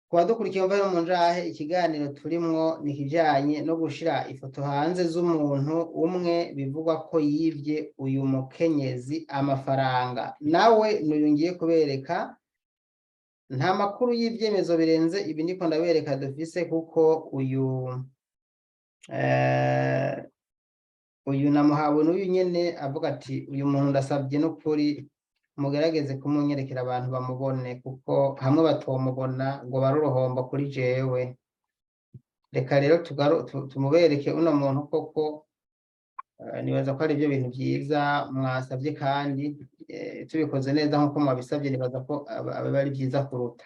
ku badukurikiye mu mvahe no mu njahe, ikiganiro turimwo ni ikijanye no gushira ifoto hanze z'umuntu umwe bivugwa ko yivye uyu mukenyezi amafaranga. Nawe n'uyu ngiye kubereka. Nta makuru y'ivyemezo birenze ibi ndiko ndabereka dufise, kuko uyu namuhawe n'uyu nyene avuga ati uyu muntu ndasabye n'ukuri mugerageze kumunyerekera abantu bamubone, kuko hamwe batomubona ngo bari uruhombo kuri jewe. Reka rero tumubereke uno muntu koko. Nibaza ko ari byo bintu byiza mwasabye, kandi tubikoze neza nk'uko mwabisabye, nibaza ko aba ari byiza kuruta.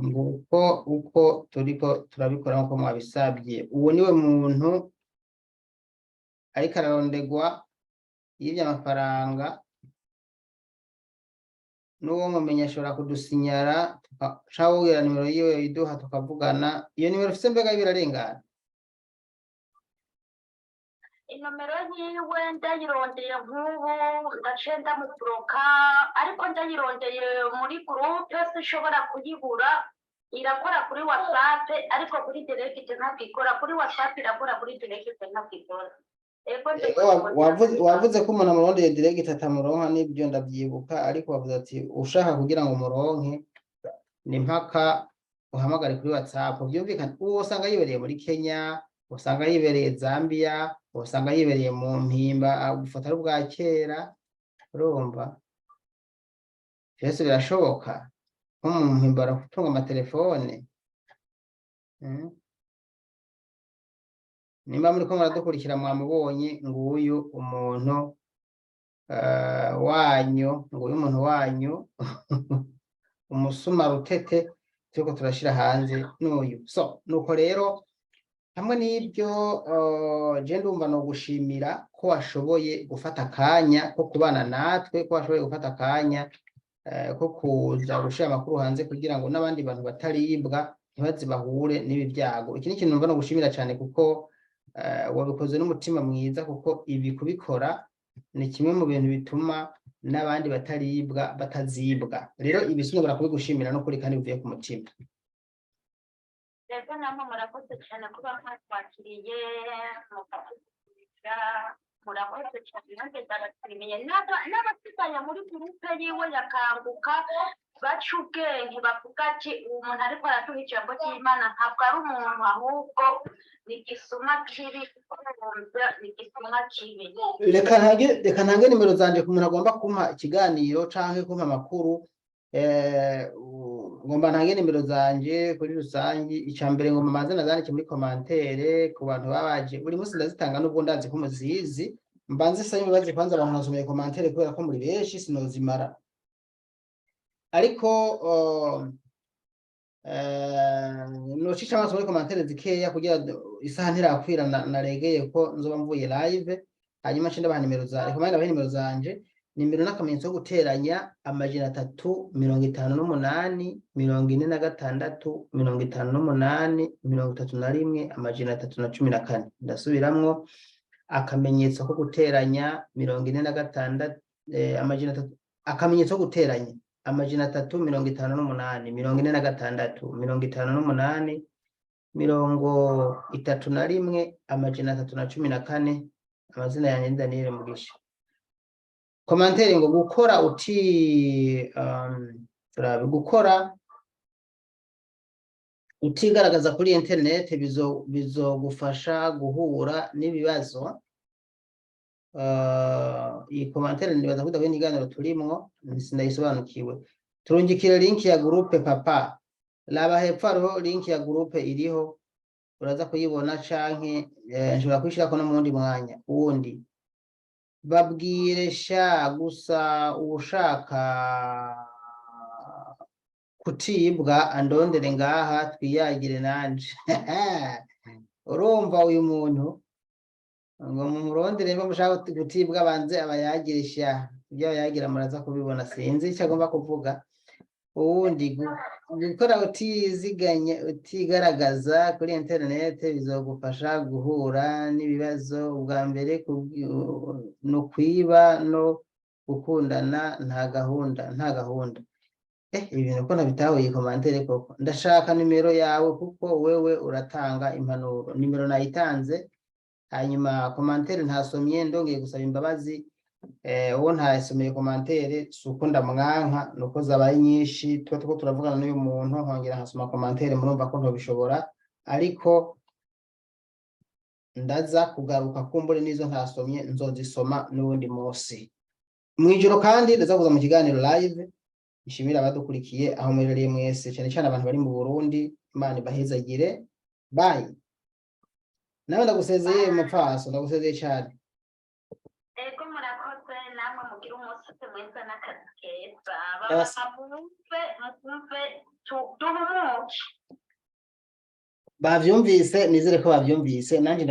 Nguko uko turiko turabikora nk'uko mwabisabye. Uwo niwe muntu ariko ararondegwa yivye amafaranga. N'uwo mumenya ashobora kudusinyara, tukaca nimero yiwe iduha tukavugana. Iyo nimero ufise mbega birarengana? Inomero yiwe ndayirondeye nk'ubu ndaciye ndamuburoka, ariko ndayirondeye muri groupe sinshobora kuyibura. Irakora kuri WhatsApp, ariko kuri direct ntabwo ikora. Kuri WhatsApp irakora, kuri direct ntabwo ikora. Ego. Wavuze ko umuntu amurondeye direct atamuronka, nibyo ndabyibuka, ariko wavuze ati ushaka kugira ngo umuronke ni mpaka uhamagare kuri WhatsApp. Byumvikane, uwo usanga yibereye muri Kenya, usanga yibereye Zambia, usanga yibereye mu Mpimba, gufata ari ubwa kera. Urumva byose birashoboka, nko mu Mpimba baratunga amatelefone. Nimba muriko muradukurikira, mwamubonye, nguyu umuntu. Wanyu, nguyu umuntu wanyu, umusuma rutete turiko turashira hanze n'uyu. So nuko rero hamwe n'ibyo, je ndumva no gushimira ko washoboye gufata akanya ko kubana natwe, ko washoboye gufata akanya ko kuza gushira amakuru hanze kugira ngo n'abandi bantu bataribwa ntibaze bahure n'ibi byago. Iki ni ikintu numva no gushimira cyane, kuko wabikoze n'umutima mwiza, kuko ibi kubikora ni kimwe mu bintu bituma n'abandi bataribwa batazibwa. Rero ibi sinobora kubigushimira n'ukuri kandi bivuye ku mutima. Rero namwe murakoze cyane kuba mwatwakiriye mukadukurikira, murakoze cyane. Nanjye ndabashimiye. N'abasigaye muri groupe yiwe yakanguka baca ubwenge, bavuga ati: "Uwo muntu ariko araduha ijambo ry'Imana ntabwo ari umuntu, ahubwo ni igisuma kibi, ni igisuma kibi." Reka ntange nimero zanje ku muntu agomba kumpa ikiganiro canke kumpa amakuru. Ngomba ntange nimero zanje kuri rusangi. Ica mbere, ngomba manze nazandike muri commentaire ku bantu babaje. Buri munsi ndazitanga, nubwo ndazi ko muzizi. Mbanze sabe imbabazi kwanza abantu nasomeye commentaire, kubera ko muri benshi sinozimara. Ariko nocisha amaso muri commentaire zikeya kugira isaha ntirakwira naregeye ko nzoba mvuye live, hanyuma nce ndabaha nimero za, reka mbanze ndabahe nimero zanje. Nimero n'akamenyetso ko guteranya 358 46 58 31 314. Ndasubiramwo: akamenyetso ko guteranya 46, 300, akamenyetso ko guteranya 358 46 58 31 314. Amazina yanjye ni Daniel Mugisha. Commentaire ngo gukora uti turabe gukora utigaragaza kuri internet bizogufasha guhura n'ibibazo. Iyi commentaire nibaza ko idahuye n'ikiganiro turimwo, sinayisobanukiwe. Turungikire link ya groupe papa. Laba hepfo, hariho link ya groupe iriho, uraza kuyibona, canke nshobora kuyishirako no mu wundi mwanya wundi. Babwire sha gusa, uwushaka kutibwa andondere ngaha twiyagire nanje. Urumva uyu muntu ngo mumurondere niba mushaka gutibwa, banze abayagire sha. Ibyo abayagira muraza kubibona, sinzi icyo agomba kuvuga. Uwundi, gukora utiziganya, utigaragaza kuri interinete bizogufasha guhura n'ibibazo. Ubwa mbere ni ukwiba no gukundana nta gahunda, nta gahunda. Ibintu ko ntabitahuye commentaire koko. Ndashaka nimero yawe kuko wewe uratanga impanuro. Nimero nayitanze. Hanyuma commentaire ntasomye, ndongeye gusaba imbabazi. Uwo ntasomeye commentaire si uko ndamwanka, nuko zabaye nyinshi. Tuba turiko turavugana n'uyu muntu, nkongera nkasoma commentaire, murumva ko ntobishobora. Ariko ndaza kugaruka, kumbure n'izo ntasomye nzozisoma n'uwundi munsi mw'ijoro, kandi ndaza kuza mu kiganiro live. Nshimira abadukurikiye aho muherereye mwese, cyane cyane abantu bari mu Burundi. Imana ibahezagire. Bye. Nawe ndagusezeye, mupfaso, ndagusezeye cyane. Ego, murakoze namwe, mugire umunsi mwiza n'akazi keza. Yes. Baba mwumve, mwumve, duhumuke. Bavyumvise, nizere ko bavyumvise. Nanjye